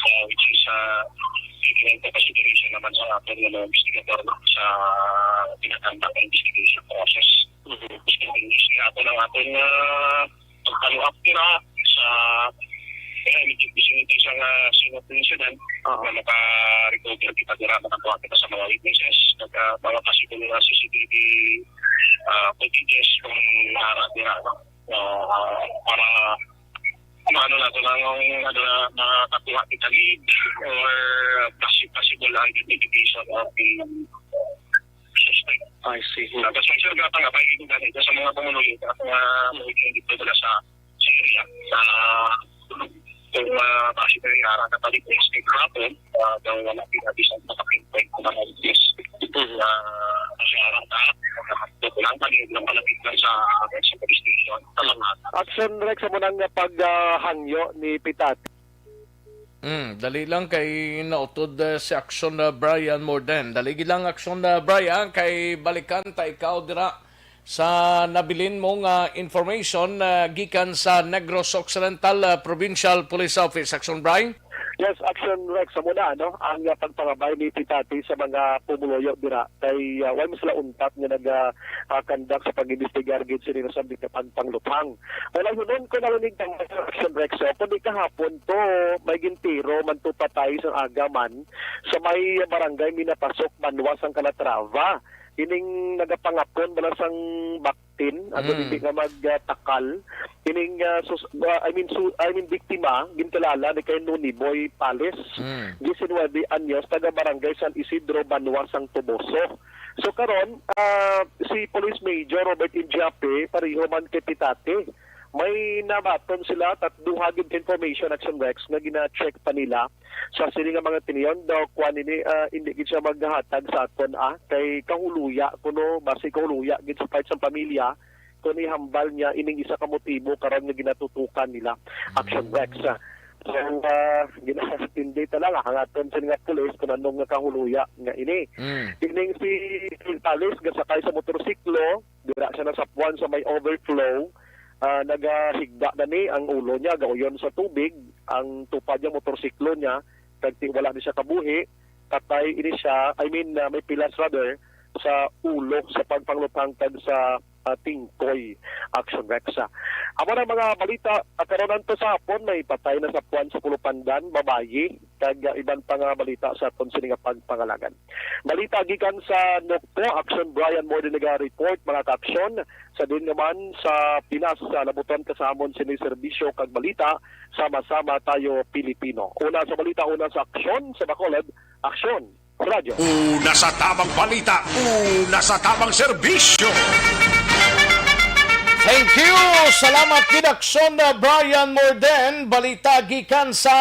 Uh, which is, uh, taking into consideration naman sa aton nga mga investigador, no, sa pinatambak nga investigation process. Mhm. Tapos continuously ato lang aton, uh, pag-follow up nila sa, kaya immediate vicinity sa nga scene of the incident, oo, na maka-recover kita dira, makakuha kita sa mga witnesses, nag, uh, mga possible na C C T V, uh, footages kung nara dira, no? Uh, para ano na to, na, na, na, nakuha kita lead or possi-, possible identification of the suspect. I see. Tapos may sir gata nga, pwede ko ganito sa mga pumuluyo, sa mga pumuluyo dito, wala sa, sa area, sa, kung, ah, base na yung araw na balik sa escape hapon, ah, daw wala pinabisang makapinpoint ko na ng yes. Mhm. Ah, kasi araw na, ito lang, mali lang, malapit lang sa, sa police station, sa lahat. Action Rex, amo na nga pag, ah, hangyo ni Pitat. Mm, dali lang kay nautod, eh, si Action, eh, Brian Morden. Dali gid lang, Action, eh, Brian, kay balikan ta ikaw dira sa nabilin mo nga information, eh, gikan sa Negros Occidental, eh, Provincial Police Office. Action, Brian? Yes, Action Rex, amo na, no? Ang, ah, pagpangabay ni Pitati sa mga pumuluyo dira kay, ah, wala man sila untat nga naga, ah, conduct sa pag-imbestigar gid sini nga sabik nga pagpangluthang. Wala, hunon ko narinig ang Action Rex, oh, kundi kahapon to, may gintiro man to patay sang aga man sa may barangay Minapasok, banwa sang Calatrava. Ining nagapangapon bala sang baktin, ato, hmm, hindi nga magtakal. Ining, ah, sus-, ah, I mean, su-, I mean, biktima, ginkilala ni kay Noni Boy Pales, hmm, diecinuebe anyos, taga barangay San Isidro, banwa sang Toboso. So karon, ah, si Police Major Robert Indiape, pareho man kay Pitate, may nabaton sila tat-, duha gid information, Action Rex, nga gina-check pa nila sa sini nga mga tiniyon. Daw kuan ini, ah, hindi gid siya maghatag sa aton, ah, kay kahuluya kuno, basi kahuluya gid sa part sang pamilya kung ihambal niya ining isa ka motibo karon nga ginatutukan nila, Action Rex. So, ah, ginaatindi ta lang, ah, ang aton sini nga pulis kung ano nga kahuluya nga ini. Mm. Ining si Talis gasakay sa motorsiklo, dira siya nasapuan sa may overflow, ah, nagahigda na ni ang ulo niya, gauyon sa tubig, ang tupad niya, motorsiklo niya, kag ti-, wala ni siya kabuhi, patay ini siya, I mean, ah, may pilas rather, sa ulo sa pagpangluthang kag sa, ah, tingkoy, Action Rex. Amo na mga balita, ah, karon anto sa hapon, may patay nasapuan sa Pulupandan, babayi, kag, ah, iban pa nga balita sa aton sini nga pagpangalagan. Balita gikan sa Nokpo, Action Brian Morden naga-report, mga ka-aksyon. Sa din naman sa Pinas, sa labuton ka sa amon sini serbisyo kag balita, sama-sama tayo Pilipino. Una sa balita, una sa aksyon, sa Bacolod, Aksyon Radyo. Una sa tamang balita, una sa tamang serbisyo. Thank you! Salamat gid, Aksyon, uh, Brian Morden. Balita gikan sa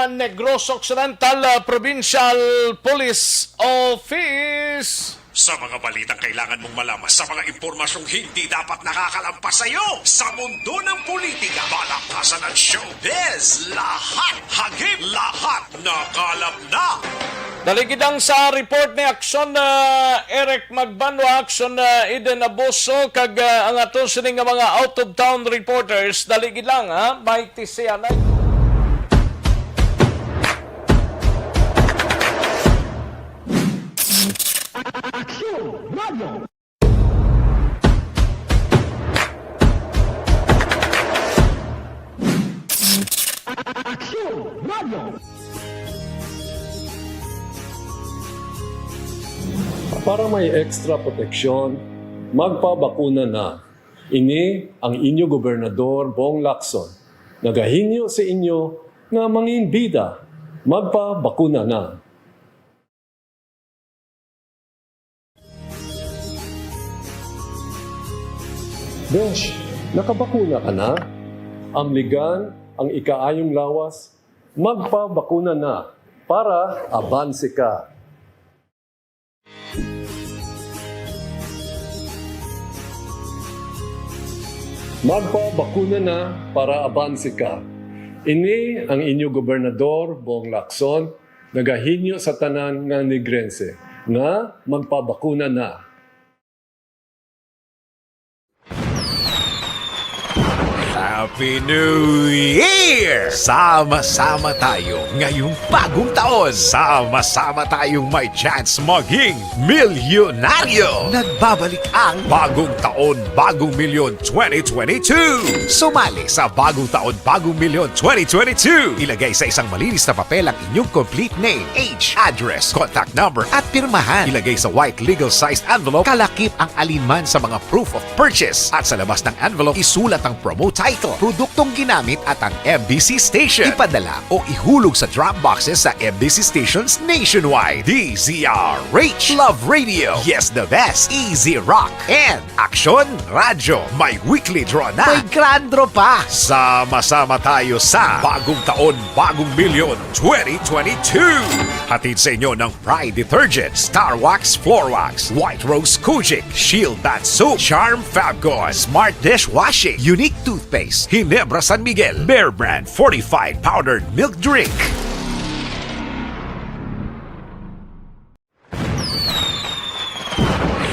Negros Occidental, uh, Provincial Police Office. Sa mga balitang kailangan mong malaman, sa mga impormasyong hindi dapat nakakalampas sa iyo, sa mundo ng politika, balakasan at showbiz, lahat hagip, lahat nakalap na. Dali gid lang sa report ni Action, ah, Eric Magbanwa, Action, ah, Eden Abuso, kag, ah, ang aton sini nga mga out-of-town reporters. Dali gid lang, ha? May tisianay. Action Radio. Aksyon Radio. Para may extra proteksyon, magpabakuna na. Ini ang inyo gobernador, Bong Lacson, nagahinyo sa inyo nga manginbida, magpabakuna na. Besh, nakabakuna ka na? Amligan ang ikaayong lawas, magpabakuna na para abanse ka. Magpabakuna na para abanse ka. Ini ang inyo gobernador, Bong Lacson, nagahinyo sa tanan nga Negrense nga magpabakuna na. Happy New Year! Sama-sama tayo ngayong bagong taon. Sama-sama tayong may chance maging milyonaryo. Nagbabalik ang Bagong Taon, Bagong Milyon twenty twenty-two. Sumali sa Bagong Taon, Bagong Milyon twenty twenty-two. Ilagay sa isang malinis na papel ang inyong complete name, age, address, contact number, at pirmahan. Ilagay sa white legal sized envelope, kalakip ang alinman sa mga proof of purchase. At sa labas ng envelope, isulat ang promo title, produktong ginamit at ang M B C station. Ipadala o ihulog sa drop boxes sa M B C stations nationwide. D Z R H, Love Radio, Yes the Best, Easy Rock, and Aksyon Radyo. May weekly draw na. May grand draw pa. Sama-sama tayo sa Bagong Taon, Bagong Milyon twenty twenty-two. Hatid sa inyo ng Pride Detergent, Star Wax Floor Wax, White Rose Kojic, Shield Bath Soap, Charm Fabcon, Smart Dishwashing, Unique Toothpaste, Ginebra San Miguel, Bear Brand Fortified Powdered Milk Drink.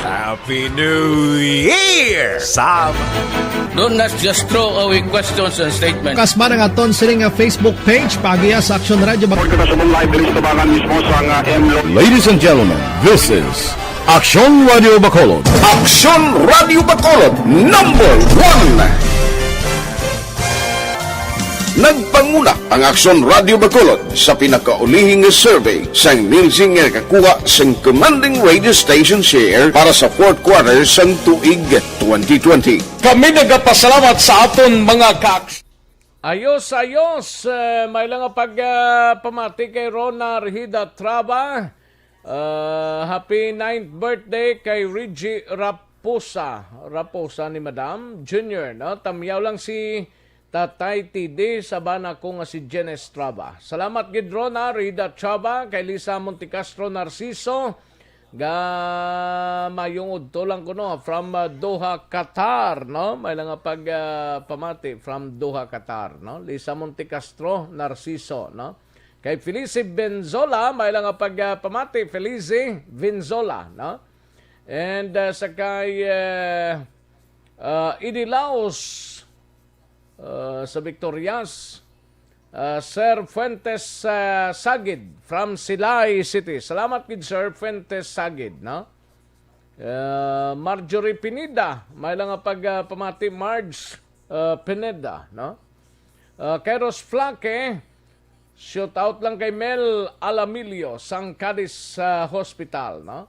Happy New Year! Sa Don't not just throw away questions and statements. Kasma ang aton sini nga Facebook page, paagiha sa Aksyon Radyo Bac- Kita sa live diri sa tabangan mismo sa nga M Lo- Ladies and gentlemen, this is Aksyon Radyo Bacolod. Aksyon Radyo Bacolod, number one. Nagpanguna ang Aksyon Radyo Bacolod sa pinakaulihing survey sang Nielsen nga nakakuha sang commanding radio station share para sa fourth quarter sang tuig twenty twenty. Kami nagapasalamat sa aton mga ka- Ayos, ayos. Eh, may lang nga pag, ah, pamati kay Rona Rihida Traba. Ah, happy ninth birthday kay Reggie Raposa. Raposa ni Madam Junior, no? Tamyaw lang si Tatay T D sa bana ko nga si Jenes Traba. Salamat gid, Rona Rida Traba, kay Lisa Montecastro Narciso, ga mayong udto lang kuno from, uh, Doha, Qatar, no? May lang nga pag, uh, pamati from Doha, Qatar, no? Lisa Montecastro Narciso, no? Kay Felice Benzola, may lang nga pag, uh, pamati, Felice Benzola, no? And, uh, sa kay, uh, uh, Idi Laos, uh, sa Victorias, uh, Sir Fuentes, uh, Sagid from Silay City. Salamat gid, Sir Fuentes Sagid, no? Uh, Marjorie Pineda, may lang nga pag, uh, pamati, Marge, uh, Pineda, no? Uh, Kairos Flaque, shout out lang kay Mel Alamilio sang Cadiz, uh, Hospital, no?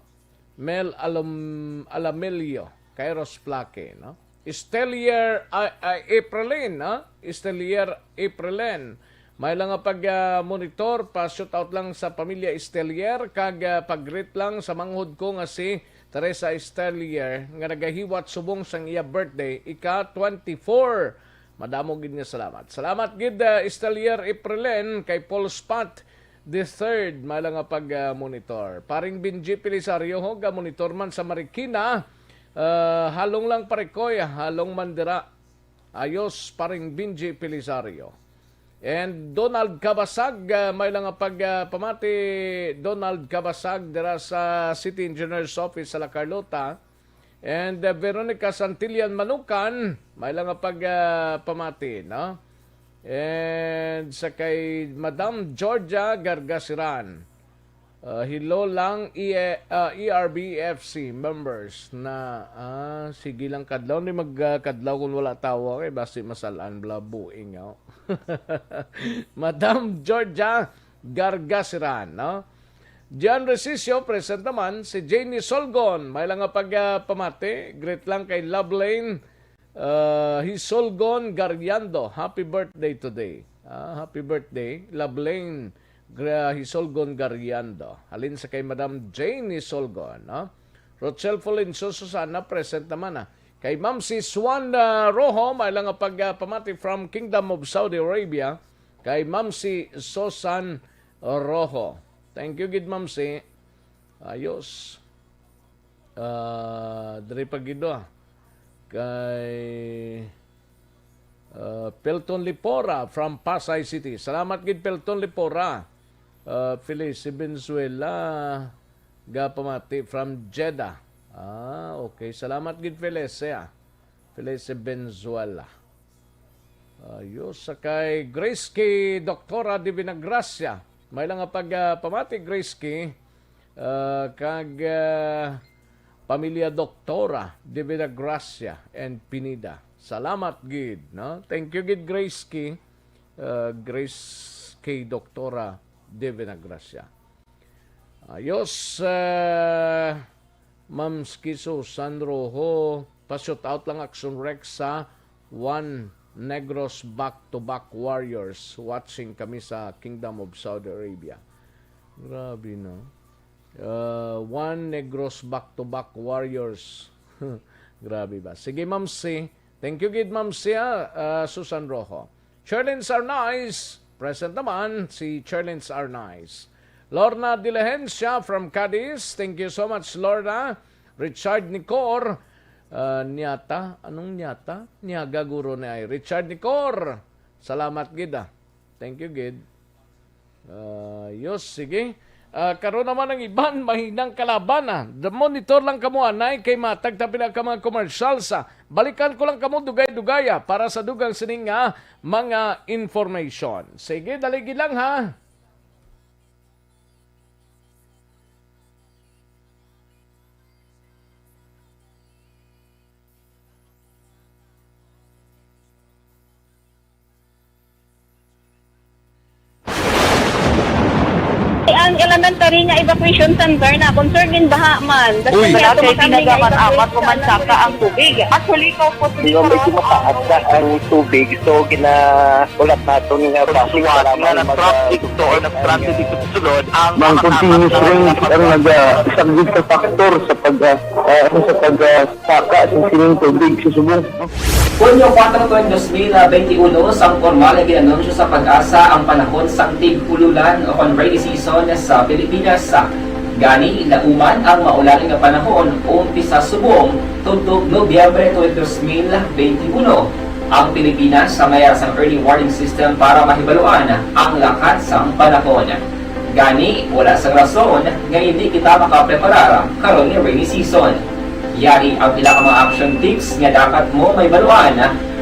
Mel Alum-, Alamilio, Kairos Flaque, no? Estelier, ah, ah, Aprilin, no? Estelier Aprilin. May lang nga pag, ah, monitor, pa shout out lang sa pamilya Estelier, kag, ah, pag-greet lang sa manghod ko nga si Teresa Estelier, nga nagahiwat subong sang iya birthday, ika twenty-four. Madamo gid nga salamat. Salamat gid, ah, Estelier Aprilin, kay Paul Spot, the third, may lang nga pag, ah, monitor. Paring Benji Pelisario, ho, ga monitor man sa Marikina, ah, halong lang, pare koy, halong man dira. Ayos, Paring Benji Pelisario. And Donald Cabasag, ah, may lang nga pag, ah, pamati, Donald Cabasag, dira sa City Engineer's Office sa La Carlota. And, uh, Veronica Santillan Manukan, may lang nga pag, uh, pamati, no? And sa kay Madam Georgia Gargasiran, uh, hello lang, E-, uh, E R B F C members na, ah, sige lang kadlaw ni mag, uh, kadlaw kung wala tawo kay basi masalan bla buing, oh. Madam Georgia Gargasiran, no? John Resicio, present naman. Si Janie Solgon, may lang nga pag, ah, pamati. Greet lang kay Lovelane, ah, Hisolgon Gariando. Happy birthday today. Ah, happy birthday, Lovelane Gra-, Hisolgon Gariando. Halin sa kay Madam Janie Solgon, no? Rochelle Fulinso Susana, present naman, ah. Kay Ma'am si Swan, ah, Rojo, may lang nga pag, ah, pamati from Kingdom of Saudi Arabia. Kay Ma'am si Susan Rojo. Thank you gid, Ma'am si. Ayos. Ah, diri pa gid, ah. Kay, ah, Pelton Lipora from Pasay City. Salamat gid, Pelton Lipora. Ah, Felice Venezuela, gapamati from Jeddah. Ah, okay. Salamat gid, Felice, ah. Felice Venezuela. Ayos, sa kay Grace K, Doktora Divina Gracia. May lang nga pag, ah, pamati, Grace K, ah, kag, ah, pamilya Doktora Divina Gracia and Pineda. Salamat gid, no? Thank you gid, Grace K, ah, Grace K, Doktora Divina Gracia. Ayos, ah, Ma'am Skiso San Rojo, pa-shout out lang Action Rex sa Juan Negros back-to-back Warriors. Watching kami sa Kingdom of Saudi Arabia. Grabe, no? Uh, Juan Negros back-to-back Warriors. Grabe ba? Sige, Ma'am C. Thank you gid, Ma'am C, ah, uh, Susan Rojo. Charlene Sarnais, present naman si Charlene Sarnais. Lorna Diligencia from Cadiz, thank you so much, Lorna. Richard Nicor, ah, Niata, anong Niata? Niaga guro ni ay. Richard Nicor, salamat gid, ah. Thank you gid. Ah, yos, sige. Ah, karon naman ang iban, mahinang kalaban, ah. The monitor lang kamo, anay, kay matag ta pila ka mga commercials, ah. Balikan ko lang kamo dugay-dugay, ah, para sa dugang sining nga mga information. Sige, daligi lang, ha. Ang elementary nga evacuation center na concern din baha man. Uy. Barangay Tinagaman apat, human saka ang tubig. Actually, kaupos. Di ba, medyo mataas na ang tubig, so ginaulat naton nga basi nga nag-traffic to or nag-transit dito sa sulod ang mga continuous rain ang nagasaglit sa factor sa pag, ah, ah, sa pag, ah, saka sa sining tubig sa subong. Hunyo kuwatro, dos mil benti uno, sang pormal nga gin-anunsyo sa PAGASA ang panahon sang tig-ululan o kon rainy season sa Pilipinas. Gani, nauman ang maulan nga panahon umpisa subong tubtob Nobyembre tuig dos mil benti uno. Ang Pilipinas sa mayara sang early warning system para mahibaluan ang lakat sang panahon. Gani, wala sang rason nga hindi kita makapreparar karon nga rainy season. Yari ang pila ka mga action tips nga dapat mo mahibaluan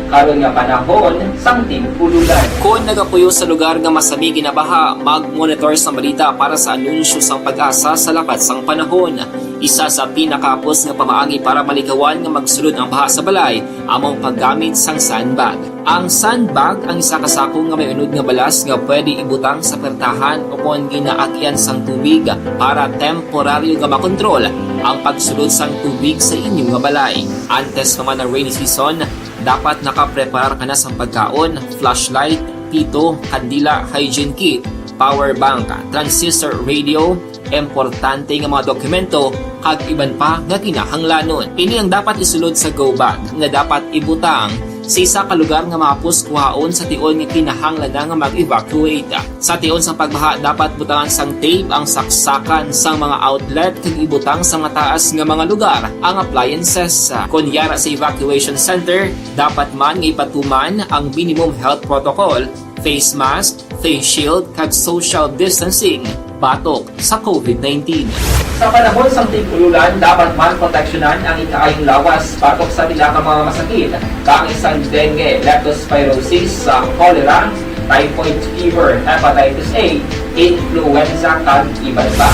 karon nga panahon sang tig-ululan. Kon nagapuyo sa lugar nga masami ginabaha, mag-monitor sang balita para sa anunsyo sang PAGASA sa lakat sang panahon. Isa sa pinakahapos nga pamaagi para malikawan nga magsulod ang baha sa balay amo ang paggamit sang sandbag. Ang sandbag ang isa ka sako nga may unod nga balas nga pwede ibutang sa pertahan o kon ginaagian sang tubig para temporaryo nga makontrol ang pagsulod sang tubig sa inyo nga balay. Antes pa man ang rainy season, dapat nakapreparar ka na sang pagkaon, flashlight, pito, kandila, hygiene kit, power bank, transistor radio, importante nga mga dokumento, kag iban pa nga kinahanglanon. Ini ang dapat isulod sa go bag nga dapat ibutang sa isa ka lugar nga mahapos kuhaon sa tion nga kinahanglan na nga mag-evacuate. Sa tion sang pagbaha, dapat butangan sang tape ang saksakan sang mga outlet kag ibutang sa mataas nga mga lugar ang appliances. Kon yara sa evacuation center, dapat man nga ipatuman ang minimum health protocol face mask, face shield, kag social distancing batok sa COVID nineteen. Sa panahon sang tig-ululan, dapat man proteksyonan ang ikaayong lawas batok sa pila ka mga masakit, kaangay sang dengue, leptospirosis, sa cholera, typhoid fever, hepatitis A, influenza, kag iban pa.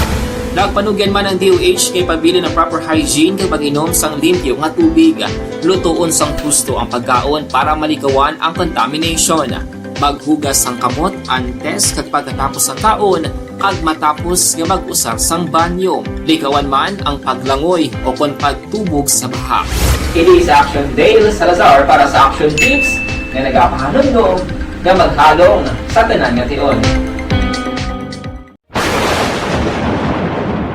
Nagpanugyan man ang D O H nga ipabilin ang proper hygiene kag pag-inom sang limpyo nga tubig. Lutoon sang husto ang pagkaon para malikawan ang contamination. Maghugas sang kamot antes kag pagkatapos sang kaon, kag matapos nga mag-usar sang banyo. Likawan man ang paglangoy o kon pagtubog sa baha. Kini si Action Dale Salazar para sa Action Tips nga nagapahanumdom nga maghalong sa tanan nga tion.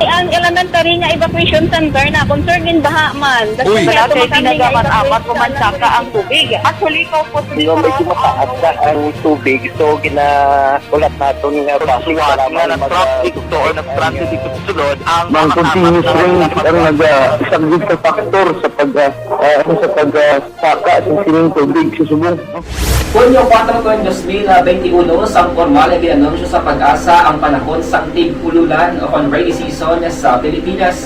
Ang elementary nga evacuation center na concerned in baha man. Uy. Wala kay tinaga man amat pumansaka ang tubig. Actually, ikaw po sa Medyo mataas na ang tubig, so gina- Ulat naton nga traffic, wala man nag-traffic to or nag-transit dito sa sulod ang mga continuous rain ang nag-, ah, isang big factor sa pag, ah, ah, ano, sa pag, ah, saka sa sining tubig sa subong. Hunyo kuwatro, dos mil benti uno, sang pormal nga gin-anunsyo sa PAGASA ang panahon sang tig-ululan o kon rainy season sa Pilipinas.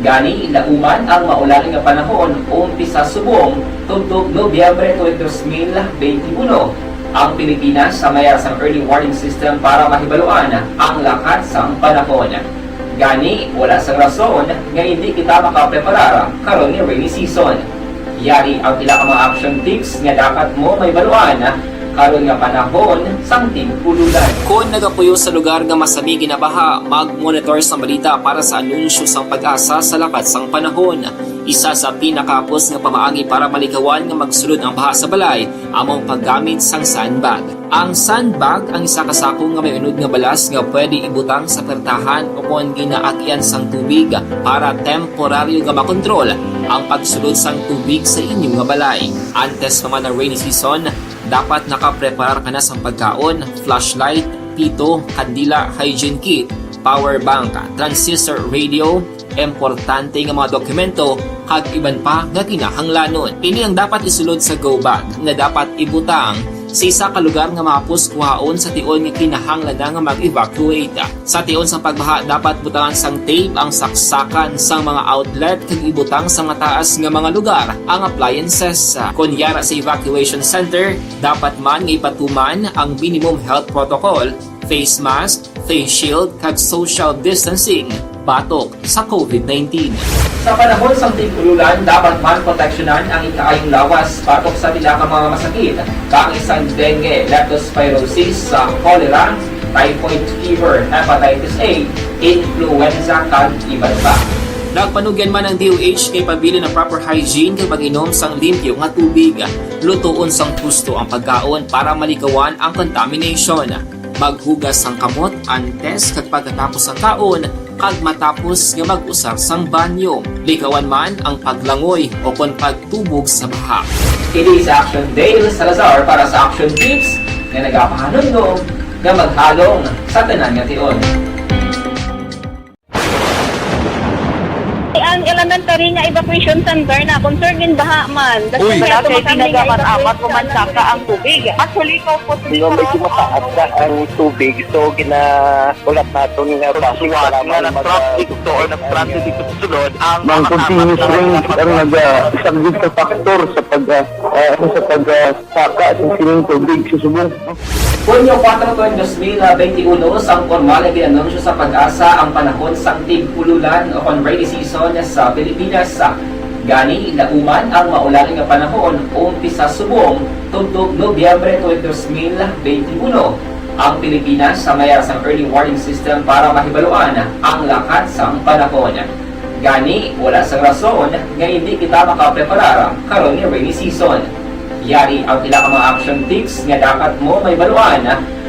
Gani, lauman ang maulan nga panahon umpisa subong tubtob Nobyembre tuig dos mil benti uno. Ang Pilipinas sa mayar sang early warning system para mahibaluan ang lakat sang panahon. Gani, wala sang rason nga indi kita makapreparar karon nga rainy season. Yari ang pila ka mga action tips nga dapat mo mahibaluan karon nga panahon sang tig-ululan. Kon nagapuyo sa lugar nga masami ginabaha, mag-monitor sang balita para sa anunsyo sang PAGASA sa lakat sang panahon. Isa sa pinakahapos nga pamaagi para malikawan nga magsulod ang baha sa balay amo ang paggamit sang sandbag. Ang sandbag ang isa ka sako nga may unod nga balas nga pwede ibutang sa pertahan o kon ginaagyan sang tubig para temporaryo nga makontrol ang pagsulod sang tubig sa inyo nga balay. Antes pa man ang rainy season, dapat nakapreparar ka na sang pagkaon, flashlight, pito, kandila, hygiene kit, power bank, transistor radio, importante nga mga dokumento, kag iban pa nga kinahanglanon. Ini ang dapat isulod sa go bag nga dapat ibutang sa isa ka lugar nga mahapos kuhaon sa tion nga kinahanglan na nga mag-evacuate. Sa tion sang pagbaha, dapat butangan sang tape ang saksakan sang mga outlet kag ibutang sa mataas nga mga lugar ang appliances. Kon yara sa evacuation center, dapat man nga ipatuman ang minimum health protocol, face mask, face shield, kag social distancing batok sa COVID nineteen. Sa panahon sang tig-ululan, dapat man proteksyonan ang ikaayong lawas batok sa pila ka mga masakit, kaangay sang dengue, leptospirosis, sa cholera, typhoid fever, hepatitis A, influenza, kag iban pa. Nagpanugyan man ang D O H nga ipabilin ang proper hygiene kag pag-inom sang limpyo nga tubig. Lutoon sang husto ang pagkaon para malikawan ang contamination. Maghugas sang kamot antes kag pagkatapos sang kaon, kag matapos nga mag-usar sang banyo. Likawan man ang paglangoy o kon pagtubog sa baha. Kini si Action Dale Salazar para sa Action Tips nga nagapahanumdom nga maghalong sa tanan nga tion. Ang elementary nga evacuation center na concerned in baha man. Uy. Wala kay tinaga man amat pumansaka ang tubig. Actually, ikaw po sa Medyo mataas na ang tubig, so gina-, ulat naton nga traffic, wala man nag-traffic to or nag-transit dito sa sulod ang mga continuous rain ang nag-, ah, isang big factor sa pag, ah, ah, ano, sa pag, ah, saka sa sining tubig sa subong. Hunyo kuwatro, dos mil benti uno, sang pormal nga gin-anunsyo sa PAGASA ang panahon sang tig-ululan o kon rainy season sa Pilipinas. Gani, lauman ang maulan nga panahon umpisa subong tubtob Nobyembre tuig dos mil benti uno. Ang Pilipinas sa mayar sang early warning system para mahibaluan ang lakat sang panahon. Gani, wala sang rason nga indi kita makapreparar karon nga rainy season. Yari ang pila ka mga action tips nga dapat mo mahibaluan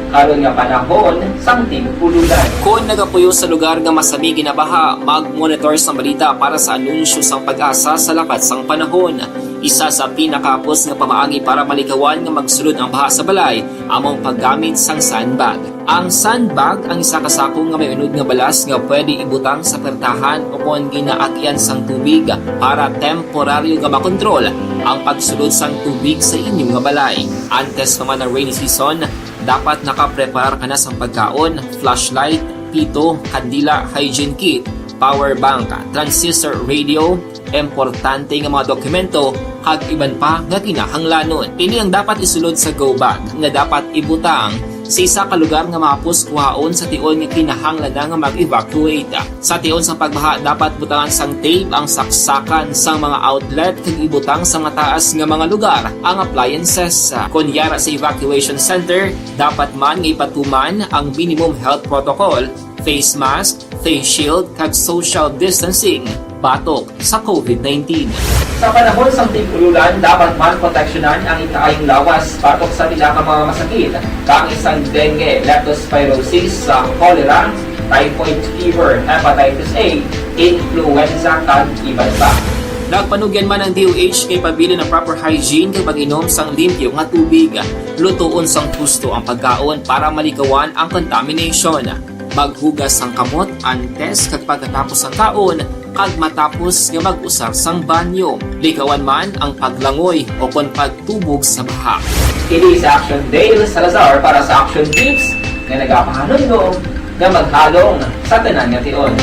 karon nga panahon sang tig-ululan. Kon nagapuyo sa lugar nga masami ginabaha, mag-monitor sang balita para sa anunsyo sang PAGASA sa lakat sang panahon. Isa sa pinakahapos nga pamaagi para malikawan nga magsulod ang baha sa balay amo ang paggamit sang sandbag. Ang sandbag ang isa ka sako nga may unod nga balas nga pwede ibutang sa pertahan o kon ginaagyan sang tubig para temporaryo nga makontrol ang pagsulod sang tubig sa inyo nga balay. Antes pa man ang rainy season, dapat nakapreparar ka na sang pagkaon, flashlight, pito, kandila, hygiene kit, power bank, transistor radio, importante nga mga dokumento, kag iban pa nga kinahanglanon. Ini ang dapat isulod sa go bag nga dapat ibutang sa isa ka lugar nga mahapos kuhaon sa tion nga kinahanglan na nga mag-evacuate. Sa tion sa pagbaha, dapat butangan sang tape ang saksakan sang mga outlet kag ibutang sa mataas nga mga lugar ang appliances. Kon yara sa evacuation center, dapat man nga ipatuman ang minimum health protocol, face mask, face shield, kag social distancing batok sa covid nineteen. Sa panahon sang tig-ulolan, dapat man proteksyonan ang ikaayong lawas batok sa pila ka mga masakit, kaangay sang dengue, leptospirosis, sa cholera, typhoid fever, hepatitis A, influenza, kag iban pa. Nagpanugyan man ang D O H kay pabilin ang proper hygiene kag pag-inom sang limpyo nga tubig. Lutoon sang husto ang pagkaon para malikawan ang contamination. Maghugas sang kamot antes kag pagkatapos sang kaon kag matapos nga mag-usar sang banyo. Likawan man ang paglangoy o kon pagtubog sa baha. Kini si Action Dale Salazar para sa Action Tips nga nagapahanumdom nga maghalong sa tanan nga tion.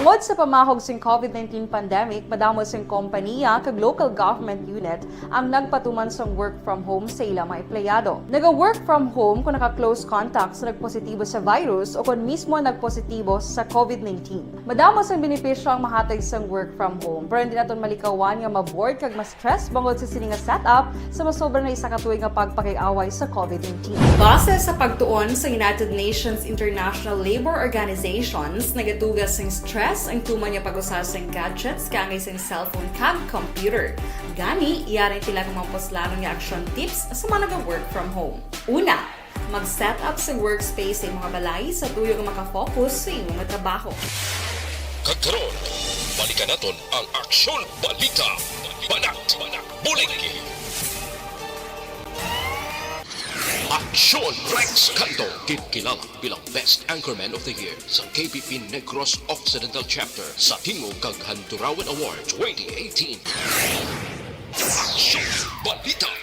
Tungod sa pamahog sing covid nineteen pandemic, madamo sing kompaniya kag local government unit ang nagpatuman sang work from home sa ila mga empleyado. Naga-work from home kung naka-close contact sa nagpositibo sa virus o kon mismo nagpositibo sa covid nineteen. Madamo sang benepisyo ang mahatag sang work from home, pero hindi naton malikawan nga ma-bored kag ma-stress bangod sa sini nga setup sa masobra na isa ka tuig nga pagpakig-away sa covid nineteen. Base sa pagtuon sa United Nations International Labour Organizations, nagaduga sing stress ang tuman nga pag-usa sing gadgets kaangay sing cellphone kag computer. Gani, yari ang pila ka mga puslanon nga action tips sa mga naga-work from home. Una, mag-set up sa workspace sa imong balay sa tuyo nga maka-focus sa imong trabaho. Kag karon, balikan naton ang Aksyon Balita. Banat, bulig. Aksyon Rex Canto, ginkilala bilang Best Anchorman of the Year sa K P P Negros Occidental Chapter sa Tingog kag Handurawan Award twenty eighteen. Aksyon Balita.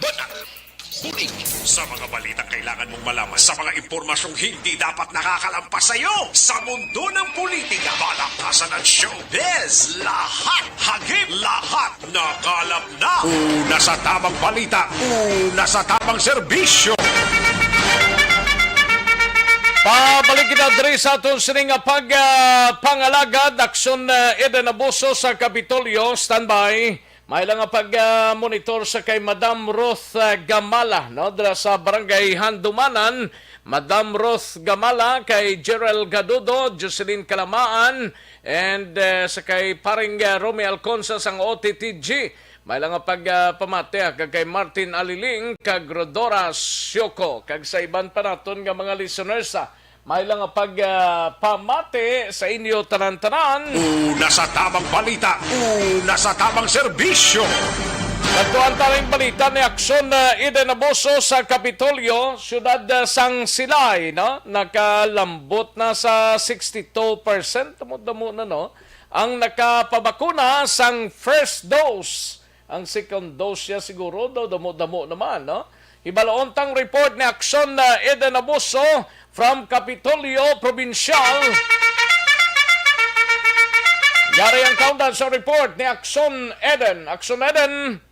Banat. Bulig. Sa mga balitang kailangan mong malaman, sa mga impormasyong hindi dapat nakakalampas sa iyo, sa mundo ng politika, balakasan at showbiz, lahat hagip, lahat nakalap na. Una sa tamang balita, una sa tamang serbisyo. Pabalik kita diri sa aton sining nga pag, ah, pangalagad, Aksyon, ah, Eden Abuso sa Kapitolyo. Standby. May lang nga pag, ah, monitor sa kay Madam Ruth, ah, Gamala, no? Dira sa Barangay Handumanan, Madam Ruth Gamala, kay Gerald Gadudo, Jocelyn Kalamaan, and, eh, sa kay paring, ah, Romy Alconsa sang O T T G. May lang nga pag, ah, pamati, ah, kag kay Martin Aliling, kag Rodora Sioko, kag sa iban pa naton nga mga listeners, ah, may lang nga pag, ah, pamati sa inyo tanan-tanan. Una sa tamang balita, una sa tamang serbisyo. Kadtuan ta ning balita ni Aksyon, ah, Eden Abuso sa Kapitolyo, siyudad, ah, sang Silay, no? Nakalambot na sa sixty-two percent, damo-damo na, no? Ang nakapabakuna sang first dose. Ang second dose siya siguro daw, damo-damo naman, no? Hibalon tang report ni Aksyon, uh, Eden Abuso from Kapitolyo Provincial. Yari ang countdown sa report ni Aksyon Eden. Aksyon Eden.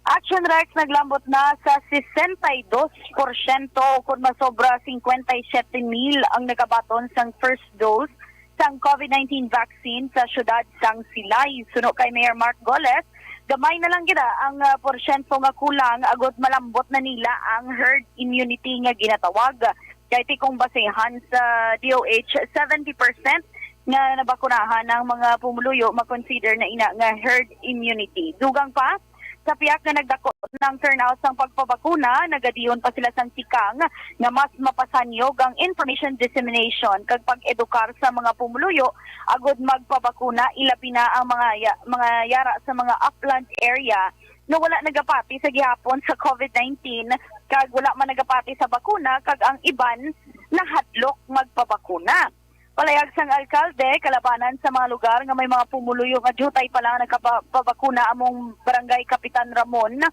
Action Rex, naglambot na sa sesenta y dos porsyento, kon masobra, cincuenta y siete mil ang nakabaton sang first dose sang covid nineteen vaccine sa siyudad sang Silay. Suno kay Mayor Mark Goles, gamay na lang gid ang, ah, porsyento nga kulang agod malambot na nila ang herd immunity nga ginatawag. Kay ti kung basehan sa D O H, seventy percent nga nabakunahan ang mga pumuluyo makonsider na ina nga herd immunity. Dugang pa, Sa pihak nga nagdako ng turnout sang pagpabakuna, nagadiyon pa sila sang tikang nga mas mapasanyog ang information dissemination kag pag-edukar sa mga pumuluyo agud magpabakuna, ilabi na ang mga ya-, mga yara sa mga upland area nga wala nagapati sa gihapon sa covid nineteen kag wala man nagapati sa bakuna, kag ang iban nahadlok magpabakuna. Palayag sang alkalde, kalabanan sa mga lugar nga may mga pumuluyo nga diutay pa lang nagapabakuna among Barangay Kapitan Ramon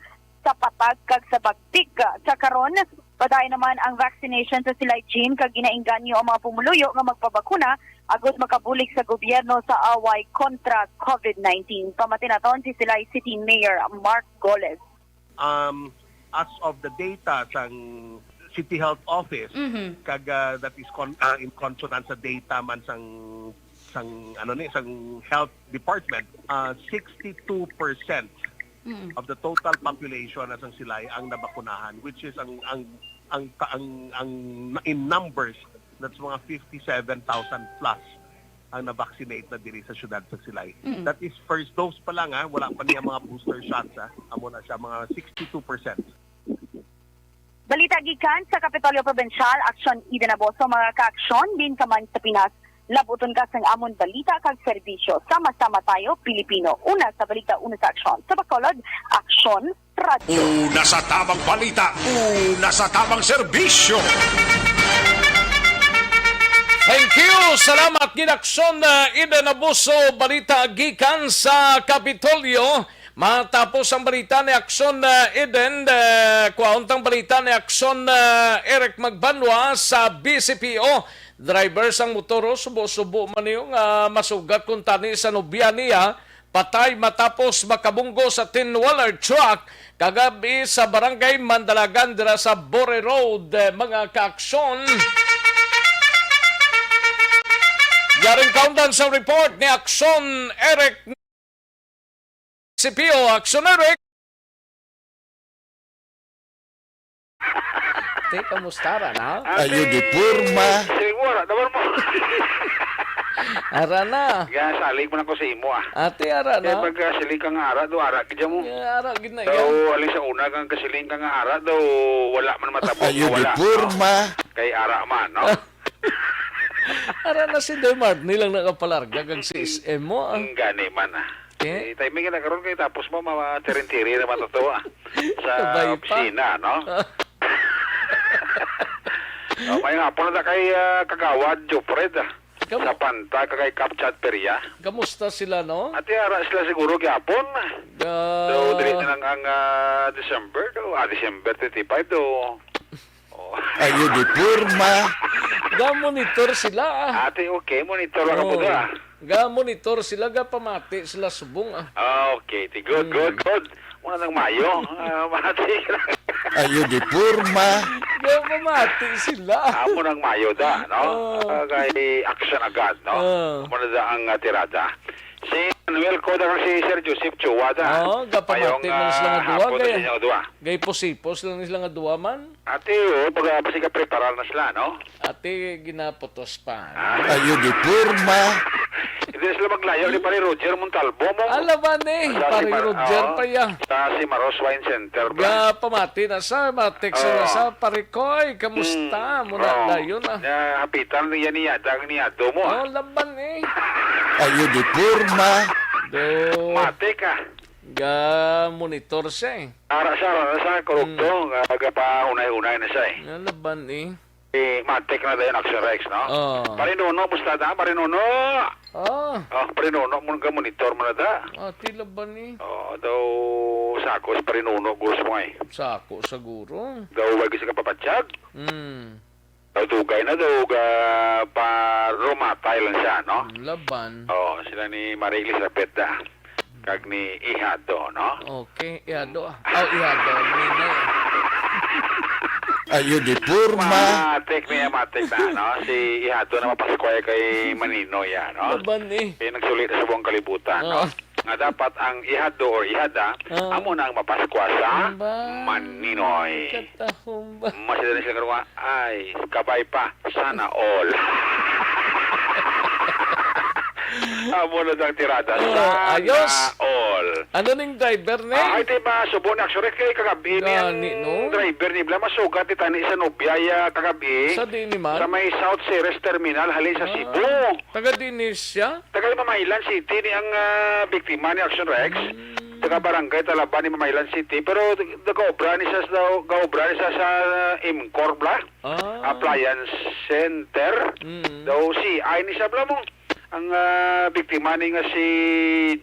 sa Patag kag sa Bagtik. Sa karon, padayon naman ang vaccination sa Silay Gym kag ginaengganyo ang mga pumuluyo nga magpabakuna agud makabulig sa gobyerno sa away kontra covid nineteen. Pamati naton si Silay City Mayor Mark Goles. Um, as of the data sang City Health Office, Mhm. kag, ah, that is con-, ah, in consonance sa data man sang, sang, ano ni, sang Health Department, ah, sixty-two percent Mm. of the total population na sang Silay ang nabakunahan, which is ang, ang, ang, ang, ang in numbers, that's mga fifty-seven thousand plus ang na-vaccinate na diri sa siyudad sa Silay. Mm. That is first dose pa lang, ha. Wala pa niya mga booster shots, ha. Amo na siya, mga sixty-two percent. Balita gikan sa Kapitolyo Provincial, Aksyon Eden Abaso, mga kaaksyon, diin ka man sa Pinas, labuton ka sang amon balita kag serbisyo. Sama-sama tayo, Pilipino. Una sa balita, una sa aksyon. Sa Bacolod, Aksyon Radyo. Una sa tamang balita, una sa tamang serbisyo. Thank you. Salamat, Ginaksyon, uh, Eden Abuso. Balita gikan sa Kapitolyo. Matapos ang balita ni Aksyon, uh, Eden, uh, kuhaon tang balita ni Aksyon, uh, Eric Magbanwa sa B C P O. Driver sang motor, oh, subo-subo man niyo nga masugat kuntani sa nobya niya. Patay matapos makabunggo sa ten-wheeler truck kagab-i sa Barangay Mandalagan dira sa Bore Road, eh, mga kaaksyon. Yaring kaundan sa report ni Aksyon Eric. C P O, Aksyon Eric. Te, kamusta, ara na? Ate, Ayo, di porma. Siling mo, ara naman mo. Ara na. Ga, salig man ako sa imo, ah. Ate, ara Kaya na. Pag, ah, siling ka nga ara, do ara gid mo. Yeah, ara gid na. Daw, yan. Aling sa una kang kasiling ka nga ara, daw wala man matabog Ayo, nga di wala, porma. No? Kay ara man, no? Ara na si Doy Martney lang nakapalarga kag si S M mo, ah. Ang gani man, ah. Eh? Eh, timing na karon kay tapos mo, mga tiri-tiri na matutuwa sa Kabay pa. Opisina, no? Oh, may hapon na kay, ah, Kagawad Jopred, ah, Kam- sa Panta, kag kay Kapchat Peria. Kamusta sila, no? Ati, ara sila siguro gyapon. Ah. Daw dili na lang ang, ah, December, daw. Ah, December twenty-five, daw. Oh. Ayo di porma. Ga-monitor sila, ah. Ate, okay, monitor lang mo Oh. da. Ga-monitor sila, ga-pamati sila subong, ah. Ah, okay, ti good, Hmm. good, good. Muna nang mayo. Ah, mati lang. Ayo di porma. Ga-pamati sila. Amo nang mayo da, no? Oh. Ah, kay action agad, no? Oh. Muna da ang, ah, tirada. Si Manuel Coda kag si Sir Joseph Chua da. Oo, gapamati Mayong, man sila nga ah, duwa, hapon gay, sa inyo duwa. Gay pusipos lang sila nga duwa man. Ate, oh, baga, basi ka preparar na sila, no? Ate, ginaputos pa. Ah. Ayo di porma. Hindi sila maglayo ni Pare Roger Montalbo mo. Ala ba ni? Sa Pare Simar-, Roger oo, pa ya. Sa Simaros Wine Center ba? Gapamati na sa, ma-text na Oh. sa, "Pare Koy, kamusta?" Mm. Muna Oh. dayon, ah. Ya, hapitan niya niya, dang niya, do mo, ah. Oh, laban eh. Ayo di porma. Do. Mati ka. Ga-monitor siya eh. Ara sa, ara sa, korupto, Mm. ga-, gapahunay-hunay na siya eh. Nga laban eh. Eh, matik na dayon, Action Rex, no? Oh. Pare Nuno, musta da, Pare Nuno? Oh. Oh, Pare Nuno, mo ga-monitor mo na da. Ah, ti laban eh. Oh, daw sako si Pare Nuno, gusto mo eh. Sako, siguro. Daw, wag sa kapapatyag. Mm. Daw dugay na daw ga pa rumatay lang siya, no? Laban. Oh, sila ni Marie Elizabeth da. Kag ni Ihado, no? Okay, Ihado, ah. Oh, Ihado, Ninoy. Ayo di porma. Matik niya, matik na, no? Si Ihado na mapaskway kay Maninoy, ah, no? Laban eh. Kaya nagsulit sa buong kalibutan, no? Oh. Nga dapat ang Ihado or Ihada, Ah. amo na ang mapaskwa sa Ba? Maninoy. Katahom ba? Mas sila sila karon nga, ay, kabay pa, sana all. Amo na ang tirada. Ah, Sana ayos. all. Ano ning driver ni? Ah, ay, di ba, subo na, actually, kay kagabi ni ang Gani, no? driver ni Bla, masugat ni tani sa nobya, ya, kagabi. Sa di ni man? Sa may South Ceres Terminal, halin sa Ah, Cebu. Taga dinis siya? Taga Mamahilan City ni ang ah, biktima ni Action Rex. Hmm. Taga Barangay Talaban ni Mamahilan City. Pero nag-obra ni siya sa, nag-obra ni siya sa Imcor, Bla. Ah. Appliance Center. Mm. Daw C I ni siya, Bla, mo. Ang ah, biktima ni nga si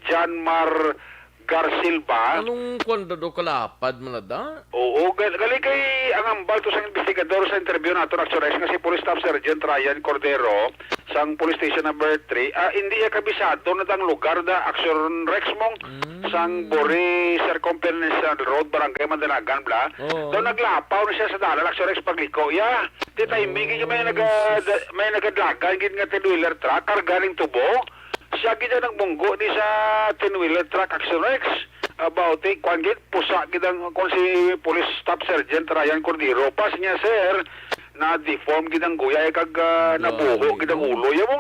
John Mar Garcilba. Anong kwan da do kalapad man na da? Oo, gal- gali kay ang hambal to sang investigador sa interview nato, Action Rex, nga si Police Staff Sergeant Ryan Cordero sang Police Station Number three, ah, hindi iya kabisado na ang lugar da, Action Rex, mong Mm. sang Buri Circumferential Road, Barangay Mandalagan, Bla. Oo. Daw naglapaw na siya sa dalan, Action Rex, pagliko iya. Di timing, Oh, may naga, may nagadlagan gid nga ten-wheeler truck, karga ning tubo. Siya gid ang nagbunggo ni sa ten-wheeler truck, Action Rex. About it, kwan gid, pusa gid ang, kung si Police Staff Sergeant Ryan Cordero. Pas niya, sir, na-deform gid ang guya, eh, kag ah, Grabe, nabuho gid ang no? ulo. Yun mo,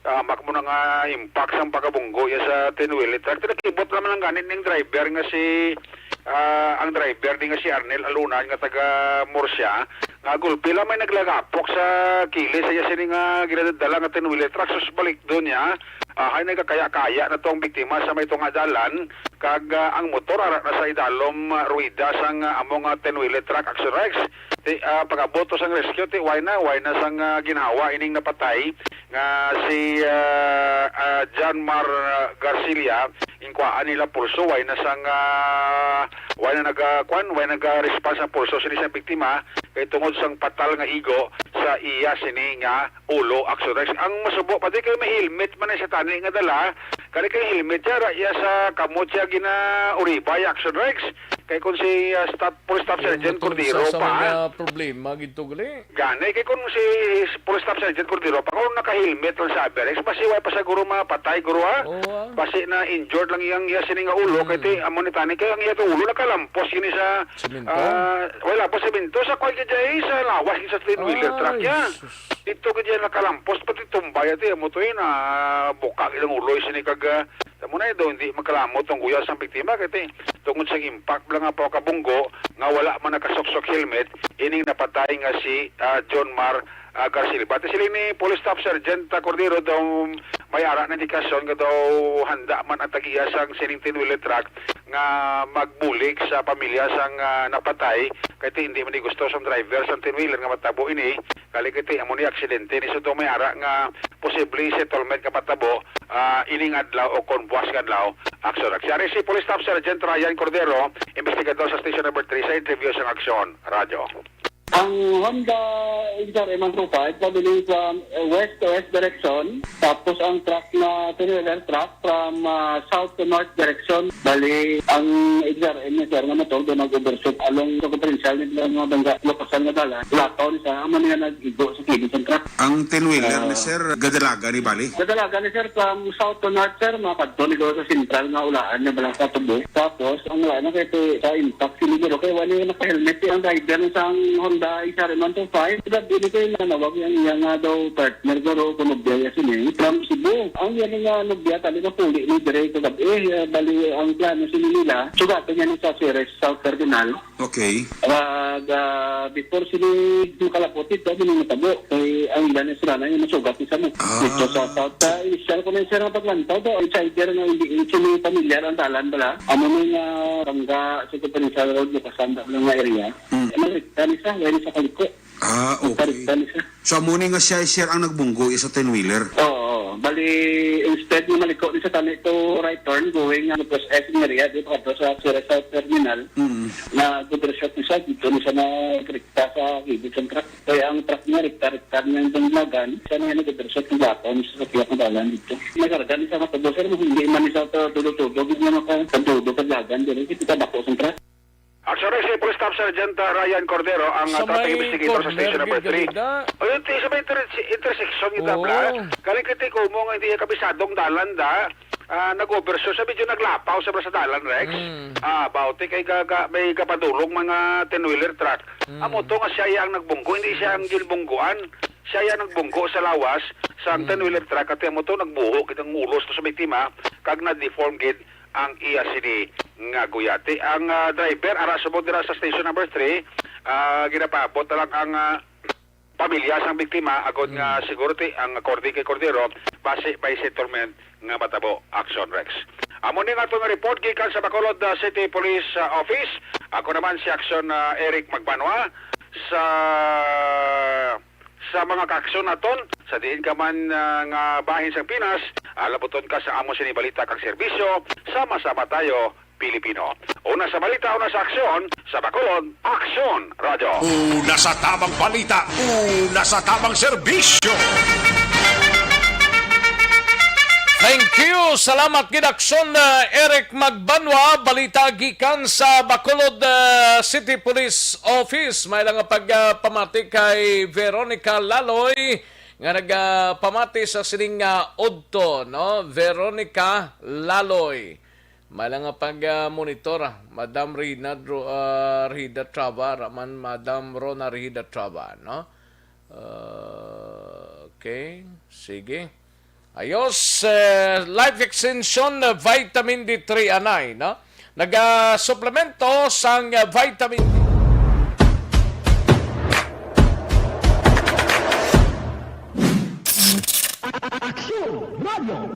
ah, mak mo na nga impact sang pagkabunggo ya sa ten-wheeler truck. Tinakibot naman ang ganit ning driver nga si, ah, ang driver din nga si Arnel Alunan nga taga Murcia. Nga gulpi lang may naglagapok sa kilid sa iya sini nga ginadala nga ten-wheeler truck. Sus, balik doon niya. Ah, ay nagkakaya-kaya na to ang biktima sa may tunga dalan. Kag ah, ang motor ara na sa idalom ah, ruwida sang ah, amo nga ten-wheeler truck, Action Rex. Ti, ah, pag-abot to sang rescue, ti, way na, way na sang ah, ginhawa ining napatay nga si ah, ah, John Mar ah, Garcilia. Inkwaan nila pulso, way na sang ah, way na naga, kwan, way naga-response ang pulso sini sa biktima kay tungod sang patal nga igo sa iya sini nga ulo, Action Rex. Ang masubo pa di kay may helmet man na sa tani nga dala. Kani kay helmet siya, ra iya sa kamot siya ginauribay, Action Rex. Kay kung si ah, staff, Police Staff Sergeant Motor Cordero sa, sa pa, mga problema gito gali. Gani, kay kung si Police Staff Sergeant Cordero pa, kung naka-helmet lang sa Aberex, basi wala pa siguro mapatay, guro, ha? Oo, ah. Basi na injured lang iyang iya sini nga ulo, Mm. kay ti, amo ni tani, kay ang iya to ulo nakalampos gini sa, Semento? ah, wala pa semento, sa kwan gid siya, eh, sa lawas gid sa ten-wheeler truck Ay, niya. sus. Dito gid siya nakalampos, pati tumbay, ati, amo to yun, ah, buka gid ang ulo, sini kag, ah, Tamo na daw hindi makalamot ang guya sang biktima kay ti, tungod sa impact lang nga pagkabunggo nga wala man nakasuksok helmet ining napatay nga si ah, John Mar ah, Garcilba. Ti siling ni Police Staff Sergeant ah, Cordero daw may ara na indikasyon nga daw handa man ang tag-iya sang sining ten-wheeler truck nga magbulig sa pamilya sang ah, napatay kay ti hindi man ni gusto sang driver sang ten-wheeler nga matabo ini kali kay ti amo ni aksidente ni so daw may ara nga posible settlement nga matabo ah, ining adlaw o kon buwas nga adlaw, Action Rex. Yari si Police Staff Sergeant Ryan Cordero, investigador sa Station Number three, sa interview sang Aksyon Radyo. Ang Honda X R M one two five traveling from uh, west to west direction, tapos ang truck na two-wheeler truck from uh, south to north direction. Bali, ang X R M na sir nga motor doon nag-overshoot along sa konferensyal nila nga bangga, lokasyon nga dalan, lakaw ni sa amo niya nag-igo sa kilid sa truck. Ang ten-wheeler Ah. ni sir, gadalaga ni bali? Kadalagan ni sir from south to north sir, makadto ni sa central nga ulaan na balang sa tubo. Tapos ang wala na kay to sa impact siguro kay wala yung naka-helmet ang driver sa Honda X R M one two five. Kaya dili kay nanawag yung iya nga daw partner guro kung nobya sini from Cebu. Ang iya nga nobya tali na puli ni dire kagabi. Eh, bali ang plano sini nila. Sugato niya ni sa Ceres South Terminal. Okay. Kag ah, before sila makalapot dito, hindi natabo. Kay ang ilan na sila na yung nasugat ni Samu. Ah. Dito sa South, sa initial ko na siya nga paglantaw daw, ang sider nga hindi sila pamilyar ang dalan bala. Amo na nga bangga sa Provincial Road, yung kasanda lang nga area. Hmm. Ano, rikta ni sa, wala sa kaliko. Ah, okay. Rikta ni sa. So, amo ni nga siya, sir, ang nagbunggo sa ten-wheeler? Oo, bali, instead nga maliko ni sa tani to right turn, going nga plus S nga area, di pa to sa Ceres South Terminal, Mm. na good result ni sa, dito ni sa na rikta sa gilid sa truck. Kaya ang truck niya, rikta-rikta niya yung dalagan. Siya na yung nag-overshoot ng bata, yung sasakyan ng dalan dito. Nagarga ni sa matubo, sir, hindi man ni sa tulo-tulo, hindi naman ka tulo-tulo sa dagan, dito kita dako sa truck. Actually, si Police Staff Sergeant uh, Ryan Cordero, ang Sa uh, traffic may investigator sa corner, Station Number three. Galida. O yun, ti, sa may inter- intersection kita, Oo. Bla. Kaling kiti ko mo nga hindi kabisadong dalan da. Ah, nag-overshoot sa medyo naglapaw sa sa dalan, Rex. Mm. Ah, about kay ga, ga, may kapadulong mga ten-wheeler truck. Mm. Amo to nga siya ang nagbunggo, hindi siya ang ginbungguan. siya ya nagbunggo sa lawas sang ten-wheeler truck, kag amo to nagbuho gid ang ulo sa biktima kag na-deform gid ang iya sini nga guyati. Ang, ah, driver ara subong dira sa station number three, ah, ginapaabot na lang ang, ah, pamilya sang biktima, agod nga siguro ti ang according kay Cordero, basi may settlement nga matabo. Action Rex. Amo ni nga aton report gikan sa Bacolod, ah, City Police, ah, Office. Ako naman si Action, ah, Eric Magbanwa sa sa mga kaaksyon naton sa diin ka man, ah, nga bahin sang Pinas. Alabuton ka sa amo sini balita kag serbisyo. Sama-sama tayo, Pilipino. Una sa balita, una sa aksyon, sa Bacolod, Aksyon Radyo. Una sa tamang balita, una sa tamang serbisyo. Thank you. Salamat gid, Aksyon, uh, Eric Magbanwa. Balita gikan sa Bacolod, uh, City Police Office. May lang nga pagpamati kay Veronica Laloy nga nagapamati sa sining, uh, udto, no? Veronica Laloy. May lang nga pag, ah, monitor, ah, Madam Rina Dro-, ah, Rida Trava, raman Madam Rona Rida Trava, no? Ah, okay, sige. Ayos, eh, Life Extension, eh, Vitamin D three anay, no? Naga-suplemento sang, eh, vitamin D. Aksyon Radio.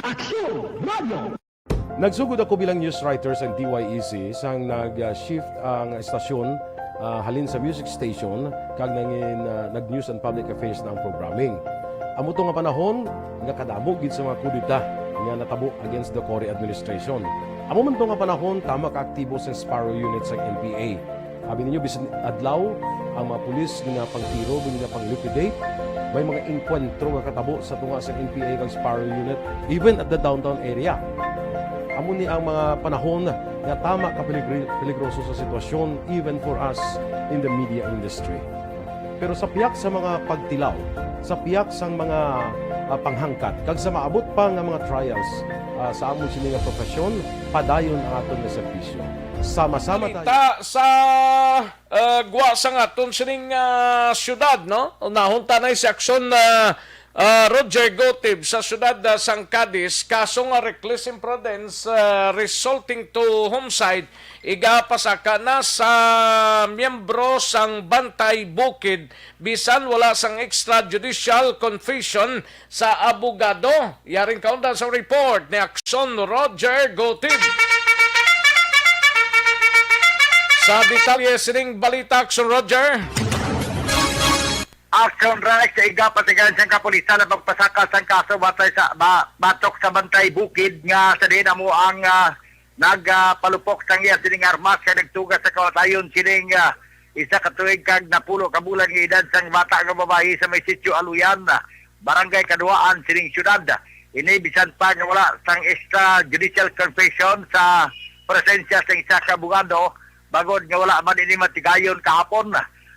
Aksyon Radio. Nagsugod ako bilang news writer sa D Y E C sang nag-shift ang estasyon, ah, halin sa music station kag nangin, ah, nag-news and public affairs na ang programming. Amo to nga panahon nga kadamo gid sa mga kudeta nga natabo against the Cory administration. Amo man to nga panahon tama ka aktibo sa Sparrow Unit sa N P A. Abi ninyo, bisan adlaw, ang mga pulis ginapangtiro, ginapang-liquidate. May mga engkwentro nga katabo sa tunga sa N P A kag Sparrow Unit, even at the downtown area. Amo ni ang mga panahon nga tama ka peligri-, peligroso sa sitwasyon, even for us in the media industry. Pero sa piyak sa mga pagtilaw, sa piyak sang mga, ah, panghangkat, kag sa maabot pa nga mga trials, ah, sa amon sini nga profesyon, padayon ang aton nga serbisyo. Sama-sama tayo. Balita sa, ah, gwa sang aton sining, ah, syudad, no? Unahon ta na si Aksyon, ah, ah, Roger Gotib sa syudad, ah, sang Cadiz, kaso nga reckless imprudence, ah, resulting to homicide, igapasaka na sa miyembro sang Bantay Bukid, bisan wala sang extrajudicial confession sa abogado. Yaring kaundan sa report ni Aksyon Roger Gotib. Sa detalye sining balita, Aksyon Roger. Action Rex, igapatigan sang kapulisan ang pagpasaka sang kaso batay sa ba, batok sa Bantay Bukid nga sa diin amo ang, ah, nagpalupok sang iya sining armas kag nagtuga sa kamatayon sining, ah, isa ka tuig kag napulo ka bulan nga edad sang bata nga babayi sa may Sitio Aluyan, Barangay Kaduhaan sining siyudad. Ini bisan pa nga wala sang extrajudicial confession sa presensya sa isa ka abogado, bangod nga wala man ini matigayon kahapon.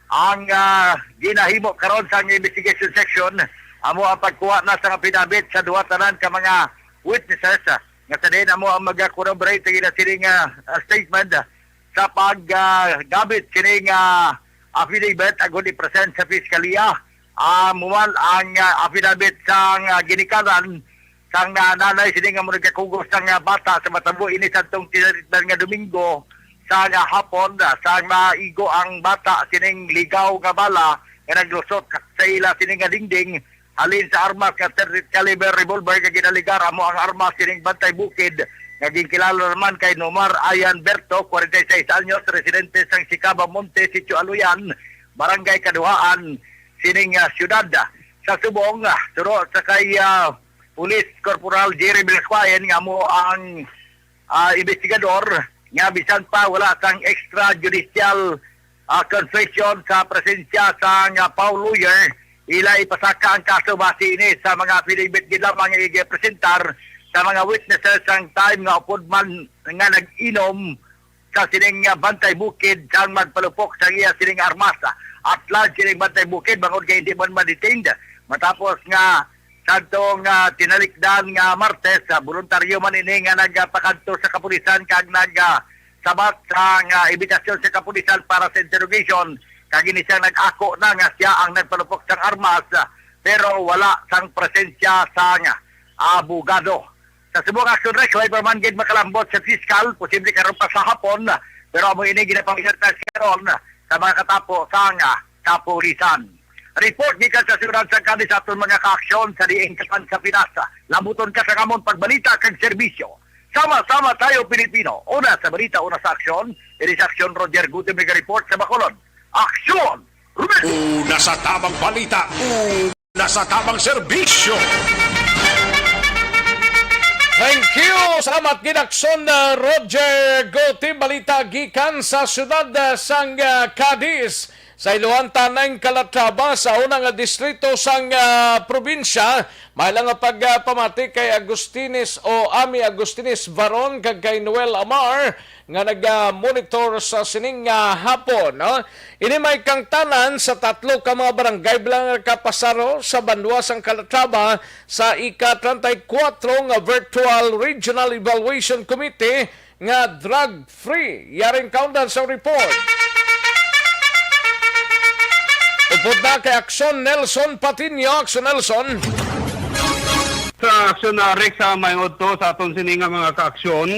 Ang, ah, ginahimo karon sang investigation section amo ang pagkuha na sang affidavit sa duha tanan ka mga witnesses, ah, nga sa diin amo ang mag-corroborate sa ila sini nga, ah, statement, ah, sa pag, ah, gamit sini nga affidavit agud i-present sa piskalya. Ah, mumal ang, ah, affidavit sang, ah, ginikanan sang, ah, nanay sini nga mo nagakugos sang, ah, bata sa matabo ini sadtong tinarikdan nga Domingo sa, ah, hapon, ah, sang naigo ang bata sining ligaw nga bala nga naglusot sa ila sini nga dingding halin sa armas nga thirty caliber revolver nga ginaligar amo ang armas sining Bantay Bukid nga ginkilala naman kay Nomar Ayan Berto, forty-six anyos, residente sang Sicaba Monte, Sitio Aluyan, Barangay Kaduhaan, sining, ah, siyudad. Sa subong, ah, turo sa kay, ah, Police Corporal Jerry Velasquez nga amo ang, ah, investigador nga bisan pa wala sang extrajudicial, ah, confession sa presensya sang, ah, Paul lawyer, ila ipasaka ang kaso base ini sa mga affidavit gid lamang nga igapresentar sa mga witnesses sang time nga upod man nga nag-inom sa sining, ah, Bantay Bukid sang magpalupok sa iya sining armas. Atlan sining Bantay Bukid bangod kay hindi man ma-detained matapos nga sadtong, ah, tinalikdan nga Martes, ah, voluntaryo man ini nga nagpakadto sa kapulisan kag nag, ah, sabat sang, ah, imbitasyon sa kapulisan para sa interrogation, kag ini siyang nag-ako na nga siya ang nagpalupok sang armas, ah, pero wala sang presensya sang abogado. Sa subong aksyon, Rex, wala pa man gid makalambot sa piskal, posible karon pa sa hapon, pero amo ini ginapamahayag karon sa mga katapo sang, ah, kapulisan. Report gikan sa siyudad sang Cadiz sa aton mga kaaksyon sa diin ka man sa Pinas. Lambuton ka sa amon pagbalita kag serbisyo. Sama-sama tayo, Pilipino. Una sa balita, una sa aksyon. Diri sa aksyon, Roger Guti, mega report sa Bacolod. Aksyon! Roger! Una sa tamang balita, una sa tamang serbisyo. Thank you. Salamat gid, aksyon, uh, Roger Guti. Balita gikan sa siyudad, uh, sang, uh, Cadiz. Sa iluhan tanang Calatrava, sa una nga distrito sang, ah, probinsya, may lang nga pagpamati kay Agustines o Ami Agustines Varon kag kay Noel Amar nga naga-monitor sa sining nga hapon, no? Ini may kangtanan sa tatlo ka mga barangay bilang nakapasar sa banwa sang Calatrava sa ika treinta y cuatro nga Virtual Regional Evaluation Committee nga drug-free. Yaring kaundan sa report. Upod na kay Aksyon Nelson Patiño. Aksyon Nelson. Sa aksyon na, Rex, sa may udto sa aton sini nga mga kaaksyon,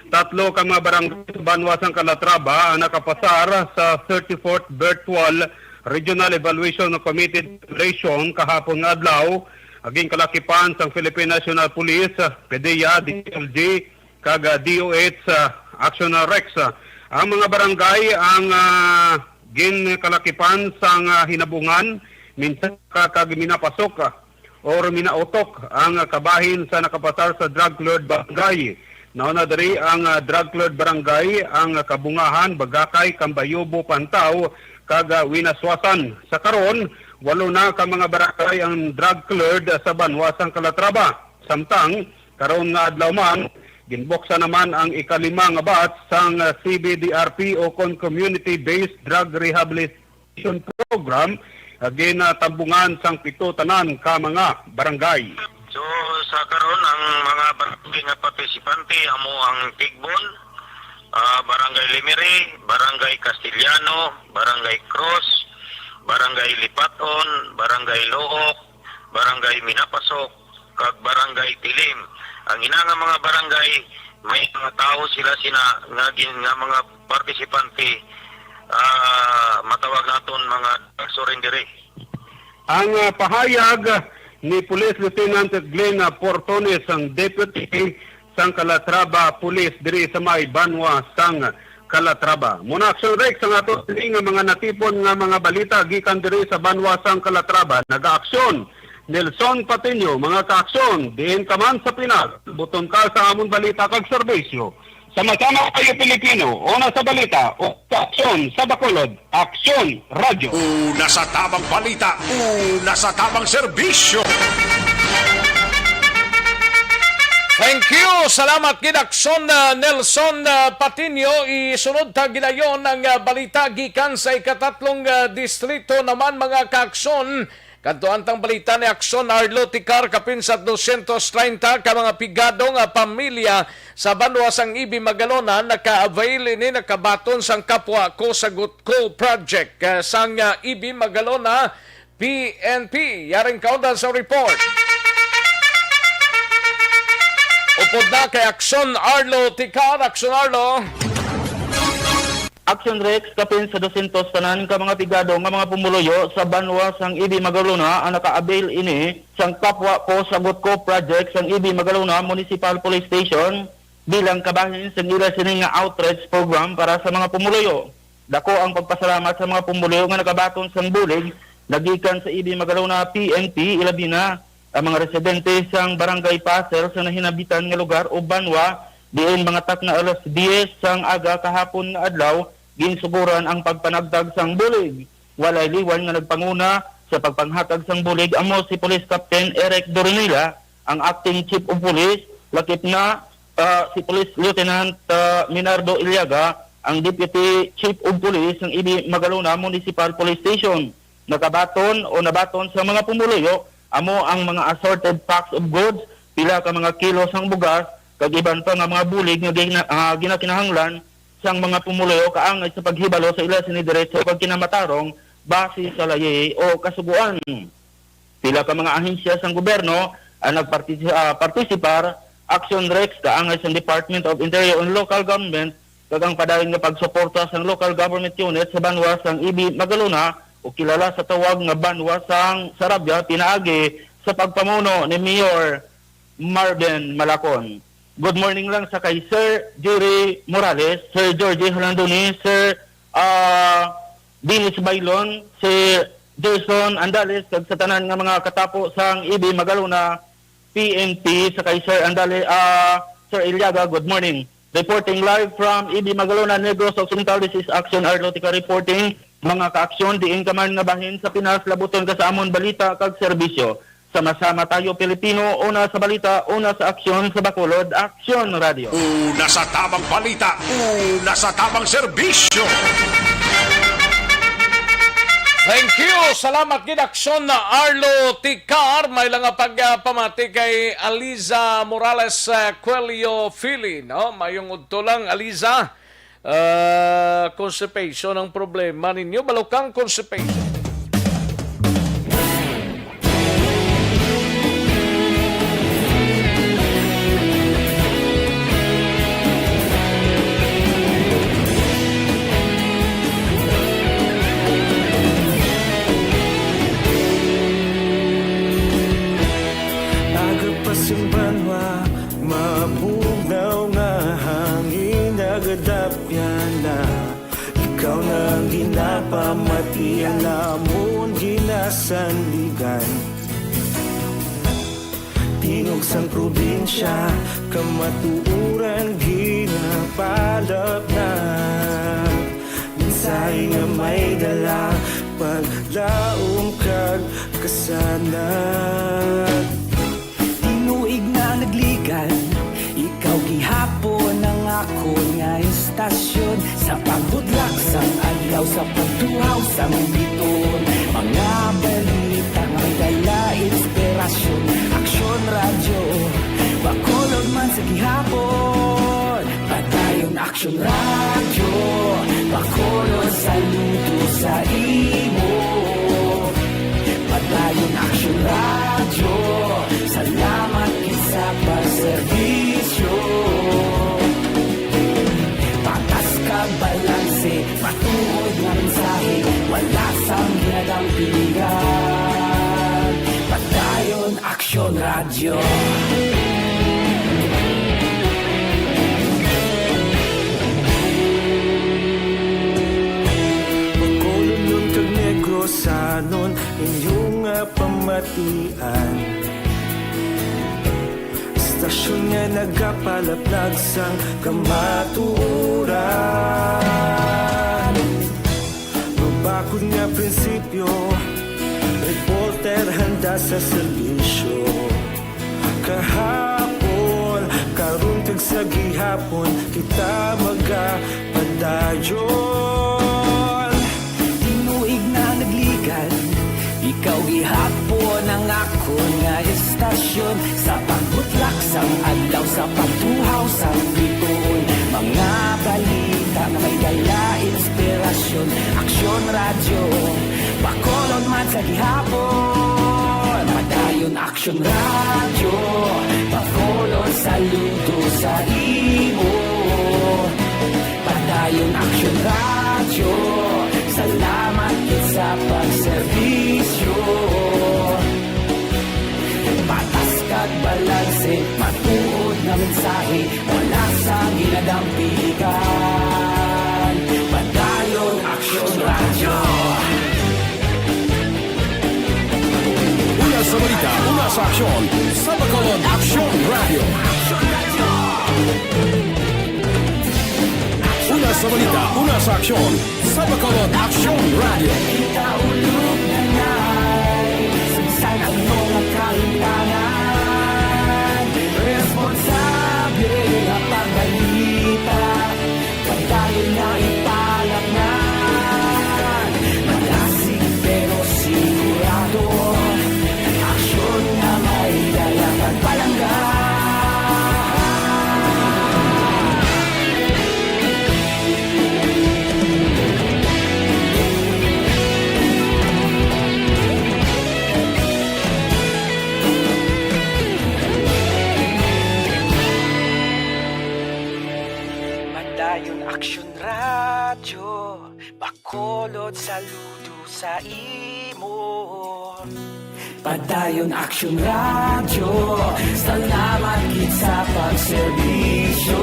tatlo ka mga barangay sa banwa sang Calatrava ang nakapasar sa thirty-fourth Virtual Regional Evaluation Committee Deliberation kahapon nga adlaw, aging kalakipan sang Philippine National Police, PDEA, D L G, kag, ah, D O H, ah, Action, ah, Rex. Ah, ang mga barangay ang, ah, ginkalakipan sang, ah, hinabungan, minsan ka kag minapasok, ah, or minautok ang, ah, kabahin sa nakapasar sa drug cleared barangay. Nauna diri ang, ah, drug cleared barangay, ang, ah, Kabungahan, Bagakay, Cambayubo, Pantao, kag, ah, Winaswasan. Sa karon, walo na ka mga barangay ang drug cleared sa banwa sang Calatrava. Samtang, karon nga adlaw man, ginbuksan naman ang ikalima nga batch sang, ah, C B D R P o kon Community-Based Drug Rehabilitation Program, ah, ginatambungan sang pito tanan ka mga barangay. So, sa karon, ang mga barangay nga partisipante amo ang Tigbon, ah, Barangay Limiri, Barangay Castellano, Barangay Cruz, Barangay Lipaton, Barangay Look, Barangay Minapasok, kag Barangay Tilim. Ang ina nga mga barangay, may mga tawo sila sina nga gin-, nga mga partisipante, ah, matawag naton mga surrendere. Ang, ah, pahayag ni Police Lieutenant Glenn Portones, ang deputy sang Calatrava Police diri sa may banwa sang Calatrava. Muna, Action Rex, ang ato sini nga mga natipon nga mga balita gikan diri sa banwa sang Calatrava. Nagaaksyon, Nelson Patiño, mga kaaksyon, diin ka man sa Pinas, buton ka sa amon balita kag serbisyo. Sama-sama tayo, Pilipino, una sa balita, o sa aksyon sa Bacolod. Aksyon Radyo. Una sa tamang balita, una sa tamang serbisyo. Thank you. Salamat gid, Aksyon, uh, Nelson, uh, Patiño. Isunod ta gilayon ang, uh, balita gikan sa ikatatlong, uh, distrito naman, mga kaaksyon. Kadto ang tang balita ni Aksyon Arlo Ticar, kapin sa dosyentos treinta ka mga pigado nga pamilya sa banwa sang Ibi Magalona naka-avail ini, nakabaton sang kapwa ko sagot ko project, eh, sang, ah, Ibi Magalona P N P. Yaring kaundan sa report. Upod na kay Aksyon Arlo Ticar. Aksyon Arlo. Action Rex, kapin sa dosyentos tanan ka mga pigado nga mga pumuluyo sa banwa sang Ibi Magalona ang naka-avail ini sang Kapwa Ko Sagot Ko project sang Ibi Magalona Municipal Police Station bilang kabahin sang ila sini nga outreach program para sa mga pumuluyo. Dako ang pagpasalamat sa mga pumuluyo nga nakabaton sang bulig nagikan sa Ibi Magalona P N P, ilabi na ang mga residente sang Barangay Pasel sa nahinabitan nga lugar o banwa, diin mga takna alas diyes sang aga kahapon nga adlaw, ginsuguran ang pagpanagtag sang bulig. Walay liwan nga nagpanguna sa pagpanghatag sang bulig amo si Police Captain Eric Doronila, ang Acting Chief of Police, lakip na, ah, si Police Lieutenant, ah, Minardo Iliaga, ang Deputy Chief of Police sang Ibi Magalona Municipal Police Station. Nakabaton o nabaton sa mga pumuluyo amo ang mga assorted packs of goods, pila ka mga kilo sang bugas, kag iban pa nga mga bulig nga gina-, ah, ginakinahanglan sang mga pumuluyo kaangay sa paghibalo sa ila sini diretso kag kinamatarong base sa layi o kasugoan. Pila ka mga ahensya sang gobyerno ang nagpartisi-, ah, partisipar, Action Rex, kaangay sang Department of Interior and Local Government, kag ang padayon nga pagsuporta sang local government unit sa banwa sang Ibi Magalona o kilala sa tawag nga Banwa sang Sarabia pinaagi sa pagpamuno ni Mayor Marvin Malacon. Good morning lang sa kay Sir Jerry Morales, Sir Georgie Halandoni, Sir, ah, Dennis Bailon, Sir Gerson Andales, kag sa tanan nga mga katapo sang Ibi Magalona P N P, sa kay Sir Andale, ah, Sir Eliaga, good morning. Reporting live from Ibi Magalona, Negros Occidental, this is Action Arlotica reporting. Mga ka-aksyon, diin ka man nga bahin sa Pinas, labuton ka sa amon balita kag serbisyo. Sama-sama tayo, Pilipino, una sa balita, una sa aksyon, sa Bacolod Aksyon Radio. Una sa tamang balita, una sa tamang serbisyo. Thank you. Salamat gid, Aksyon na Arlo Ticar. May lang nga pagpamati kay Aliza Morales, uh, Coelho Fili, no? Mayong udto lang, Aliza. Ah, constipation ang problema ninyo. Balukang constipation. Aga pa sing banwa, mabugnaw nga hangin, nagadapyan na. Ikaw na ang ginapamatian namon, ginasandigan. Tingog sang probinsya, kamatuoran ginapalapnag. Mensahe nga may dala, paglaom kag kasanag. Tinuig na nagligan, ikaw gihapon ang akon nga istasyon. Sa pagbudlak sang adlaw, sa pagtuhaw sang bituon, mga balita nga may dala inspirasyon. Aksyon Radyo, Bacolod man sa gihapon. Padayon Aksyon Radyo, Bacolod, saludo sa imo. Padayon Aksyon Radyo, salamat gid sa pagserbisyo. Patas kag balanse, matuod nga mensahe, wala sang ginadampigan. Padayon Aksyon Radyo. Bacolodnon kag Negrosanon, inyo nga pamatian. Istasyon nga nagapalaplag sang kamatuoran. Mabakod nga prinsipyo, reporter handa sa serbisyo. Kahapon, karon, kag sa gihapon, kita magapadayon. Tinuig na nagligan, ikaw gihapon ang akon nga istasyon. Sa pagbutlak sang adlaw, sa pagtuhaw sang bituon, mga balita nga may dala inspirasyon. Aksyon Radyo, Bacolod man sa gihapon. Padayon Aksyon Radyo, Bacolod, saludo sa imo. Padayon Aksyon Radyo, salamat gid sa pagserbisyo. Patas kag balanse, matuod nga mensahe, wala sang ginadampigan. Padayon Aksyon Radyo. Una sa balita, una sa aksyon, sa Bacolod Aksyon Radyo. Una sa balita, una sa aksyon, sa Bacolod Aksyon Radyo. Kita ulog na ngay, sa bisan ano nga kahimtangan, responsable nga pagbalita. Padayon nga ipalapngan, malasig pero sigurado, aksyon nga may dala kag palangga. Padayon Aksyon Radyo, Bacolod, saludo sa imo. Padayon Aksyon Radyo, salamat gid sa pagserbisyo.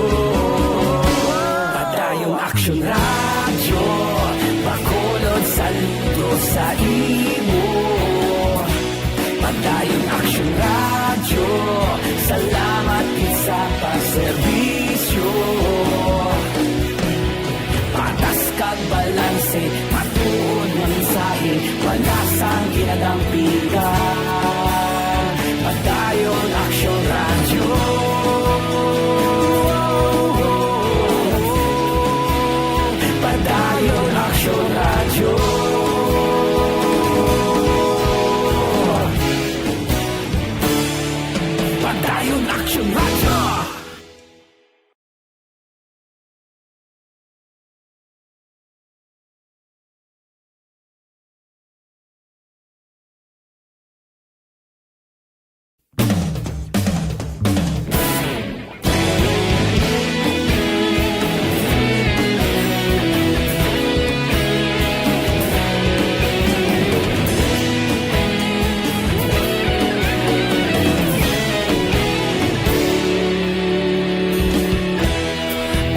Padayon Aksyon Radyo, Bacolod, saludo sa imo. Padayon Aksyon Radyo, salamat gid sa pagserbisyo. Patas kag balanse, matuod nga mensahe, wala sang ginadampigan. Padayon Aksyon Radyo. Padayon Aksyon Radyo. Padayon Aksyon Radyo.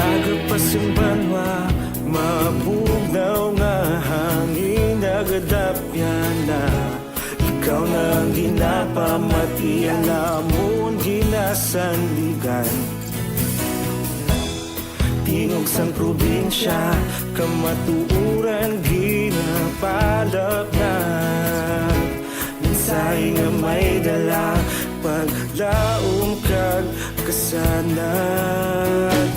Aga pa sing banwa, mabugnaw nga hangin nagadapyan na. Ikaw na ang ginapamati, ang amon ginasandigan. Tingog sang probinsya, kamatuoran ginapalapnag. Mensahe nga may dala, paglaom kag kasanag.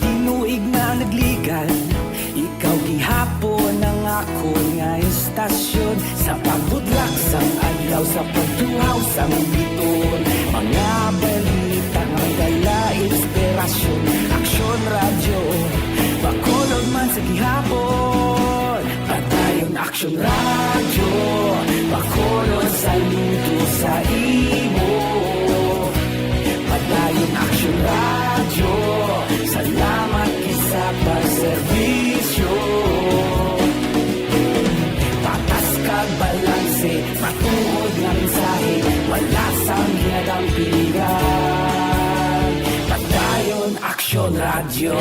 Tinuig na nagligan, ikaw gihapon ang akon nga istasyon. Sa pagbutlak sang adlaw, sa pagtuhaw sang biton, mga balita nga may dala inspirasyon. Aksyon Radyo, Bacolod man sa gihapon. Padayon Aksyon Radyo, Bacolod, saludo sa imo. Padayon Aksyon Radyo, salamat gid sa pagserbisyo. Patas kag balanse, matuod nga mensahe, wala sang ginadampigan. Padayon Aksyon Radyo.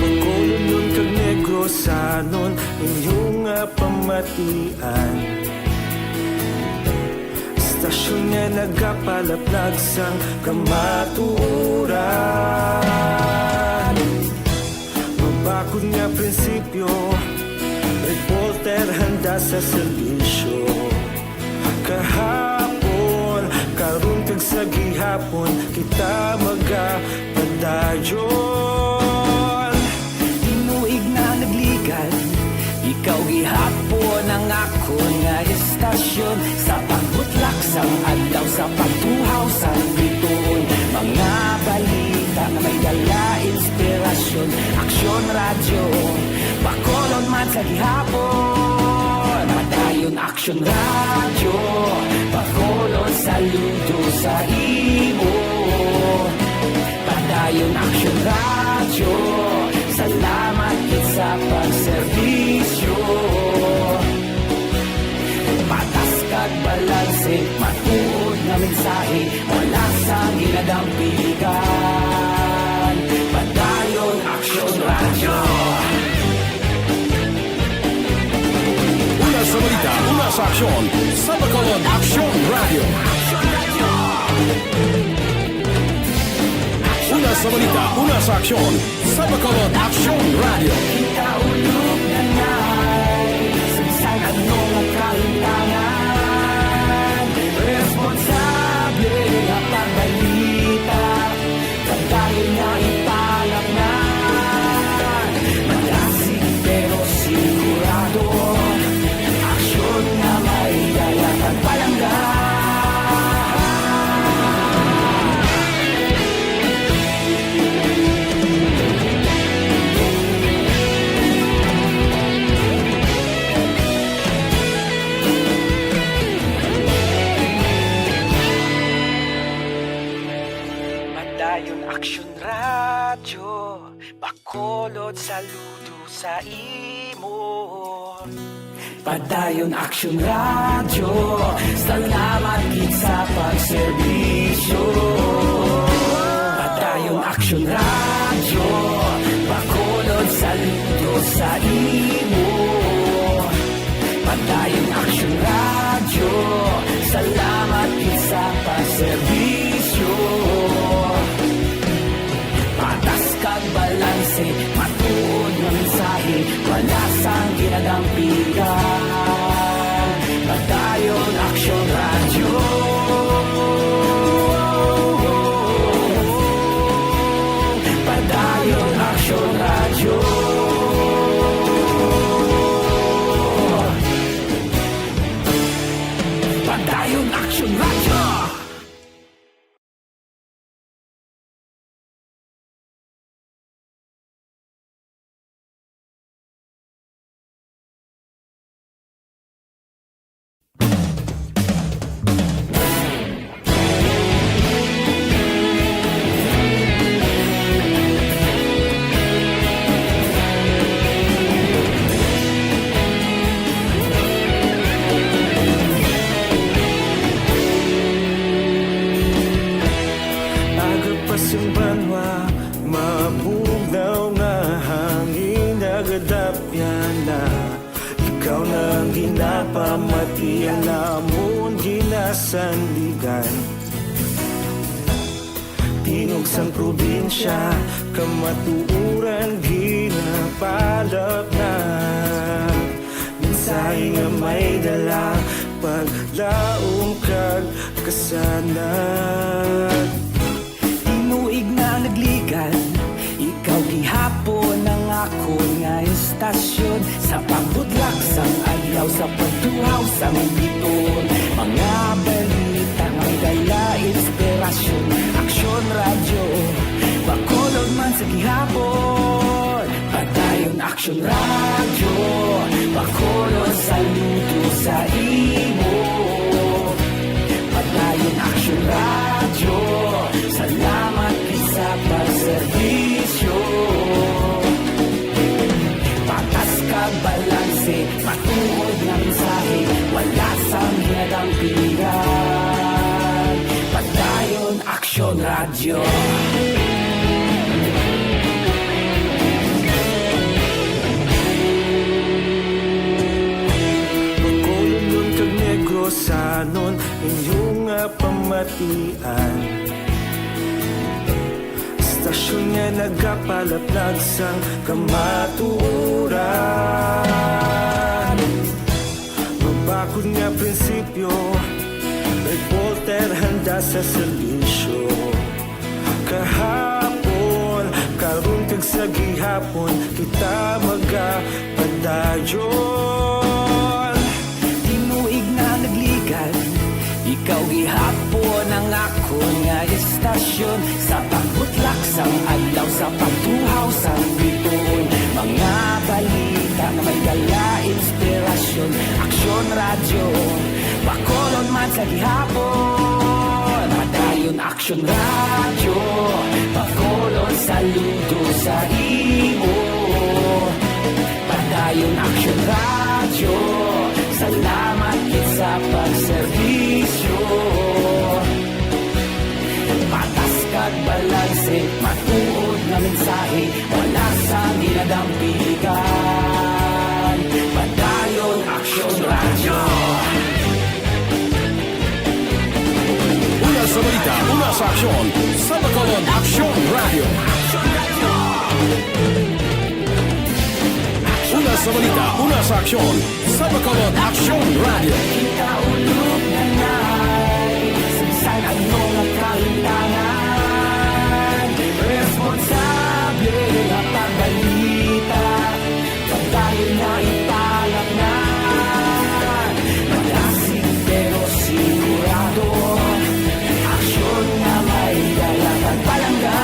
Bacolodnon kag Negrosanon, inyo nga pamatian. Istasyon nga nagapalaplag sang kamatuoran. Mabakod nga prinsipyo, reporter handa sa serbisyo. Kahapon, karon kag sa gihapon, kita magapadayon. Tinuig na nagligan, ikaw gihapon ang akon nga istasyon. Sa pagbutlak sang adlaw, sa pagtuhaw sang bituon, mga balita nga may dala inspirasyon. Aksyon Radyo, Bacolod man sa gihapon. Padayon Aksyon Radyo, Bacolod, saludo sa imo. Padayon Aksyon Radyo, salamat gid sa pagserbisyo. Patas kag balanse, matuod nga mensahe, wala sang ginadampigan. Padayon Aksyon Radyo. Una sa balita, una sa aksyon, sa Bacolod Aksyon Radyo. Una sa balita, una sa aksyon, sa Bacolod Aksyon Radyo. Ikaulog na na'y sa bisan ano nga kahintangan, responsable nga pagbalita. Padayon nga ipalapngan, malasig pero sigurado, aksyon nga may dala kag palangga. Bacolod, saludo sa imo. Padayon Aksyon Radyo, salamat gid sa pagserbisyo. Padayon Aksyon Radyo, Bacolod, saludo sa imo. Padayon Aksyon Radyo, salamat gid sa pagserbisyo. Patas kag balanse, matuod nga mensahe, wala sang ginadampigan. Padayon Aksyon Radyo. Padayon Aksyon Radyo. Padayon Aksyon Radyo. Aga pa sing banwa, mabugnaw nga hangin, nagadapyan na. Ikaw na ang ginapamati, ang amon ginasandigan. Tingog sang probinsya, kamatuoran ginapalapnag. Mensahe nga may dala, paglaom kag kasanag. Tinuig na nagligan, ikaw gihapon ang akon nga istasyon. Sa pagbutlak sang adlaw, sa pagtuhaw sang biton, mga balita nga may dala inspirasyon. Aksyon Radyo, Bacolod man sa gihapon. Padayon Aksyon Radyo, Bacolod, saludo sa imo. Padayon Aksyon Radyo, salamat gid sa pagserbisyo. Patas kag balanse, matuod nga mensahe, wala sang ginadampigan. Padayon Aksyon Radyo. Bacolodnon kag Negrosanon, inyo nga pamatian. Istasyon nga nagapalaplag sang kamatuoran. Mabakod nga prinsipyo, reporter handa sa serbisyo. Kahapon, karon, kag sa gihapon, kita magapadayon. Tinuig na nagligan, ikaw gihapon ang akon nga istasyon. Sa pagbutlak sang adlaw, sa pagtuhaw sang bituon, mga balita nga may dala inspirasyon. Aksyon Radyo, Bacolod man sa gihapon. Padayon Aksyon Radyo, Bacolod, saludo sa imo. Padayon Aksyon Radyo, salamat gid sa pagserbisyo. Patas kag balanse, matuod nga mensahe, wala sang ginadampigan. Padayon Aksyon Radyo. Una sa balita, una sa aksyon, sa Bacolod Aksyon Radyo. Una sa balita, una sa aksyon, sa Bacolod Aksyon Radyo. Kita ulog na nai, sa bisan ano nga kahitangan, responsable nga pagbalita, pagdayon na ipalapnan. Malasig pero sigurado, aksyon nga may dala kag palangga.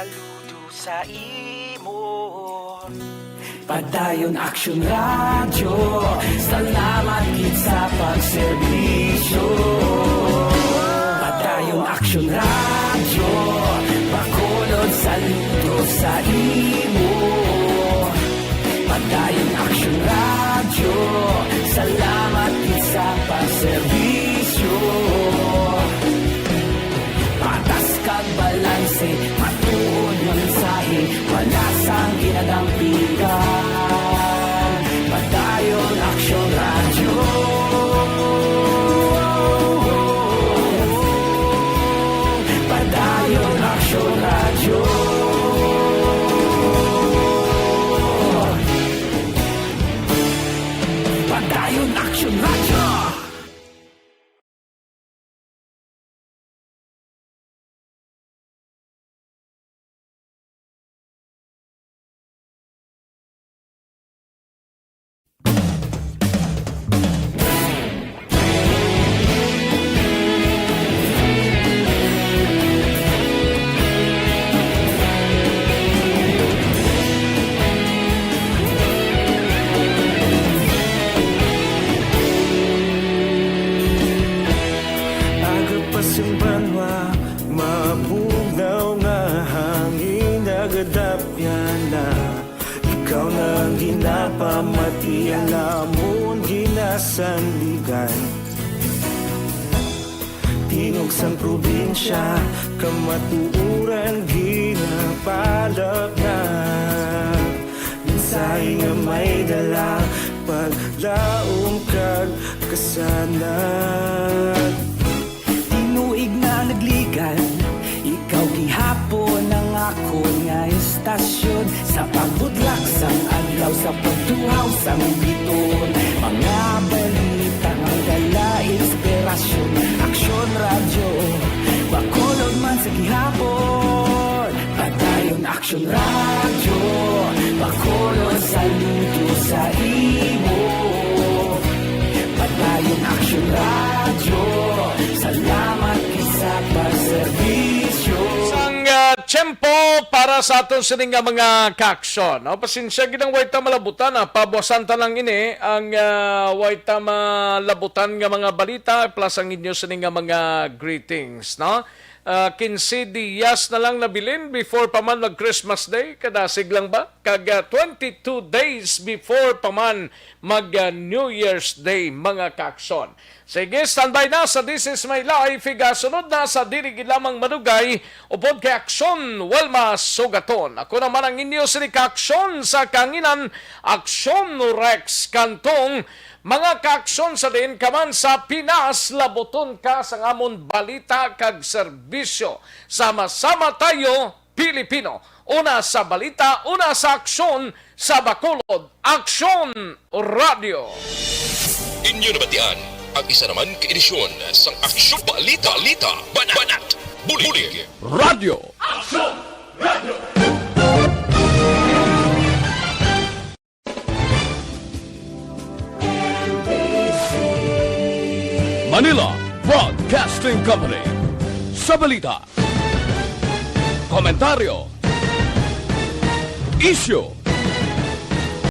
Saludo sa imo. Padayon Aksyon Radyo, salamat gid sa pagserbisyo. Padayon Aksyon Radyo, Bacolod, saludo sa imo. Padayon Aksyon Radyo, salamat gid sa pagserbisyo. Patas kag balanse, matuod nga mensahe, wala sang ginadampigan. Padayon Aksyon Radyo. Padayon Aksyon Radyo. Padayon Aksyon Radyo. Aga pa sing banwa, mabugnaw nga hangin nagadapyan na. Ikaw na ang ginapamati, ang amon ginasandigan. Tingog sang probinsya, kamatuoran ginapalapnag. Mensahe nga may dala, paglaom kag kasanag. Tinuig na nagligan, ikaw gihapon ang akon nga istasyon. Sa pagbudlak sang adlaw, sa pagtuhaw sang biton, mga balita nga dala inspirasyon. Aksyon Radyo, Bacolod man sa gihapon. Padayon Aksyon Radyo, Bacolod, saludo sa imo. Padayon Aksyon Radyo, salamat gid sa pagserbisyo. Sang, ah, tiyempo para sa aton sini nga mga kaaksyon, no? Pasensya gid ang way ta malabutan, ah. Pabuasan ta lang ini ang, ah, way ta malabutan nga mga balita, plus ang inyo sini nga mga greetings, no? Ah, quince dias na lang nabilin before pa man mag Christmas Day, kadasig lang ba? Kag, ah, twenty-two days before pa man mag, ah, New Year's Day, mga kaaksyon. Sige, standby na sa This Is My Life. Igasunod na sa dili gid lamang madugay, upod kay Aksyon Wilma Sugaton. Ako naman ang inyo sini kaaksyon sa kanginan, Aksyon Rex Cantong. Mga kaaksyon sa diin ka man sa Pinas, labuton ka sang amon balita kag serbisyo. Sama-sama tayo, Pilipino. Una sa balita, una sa aksyon, sa Bacolod, Aksyon Radyo. Inyo nabatian ang isa naman ka edisyon sang Aksyon Balita, Balita, Banat, Banat, Bulig, Bulig. Radyo. Aksyon Radyo. Manila Broadcasting Company. Sa balita, komentaryo, isyu,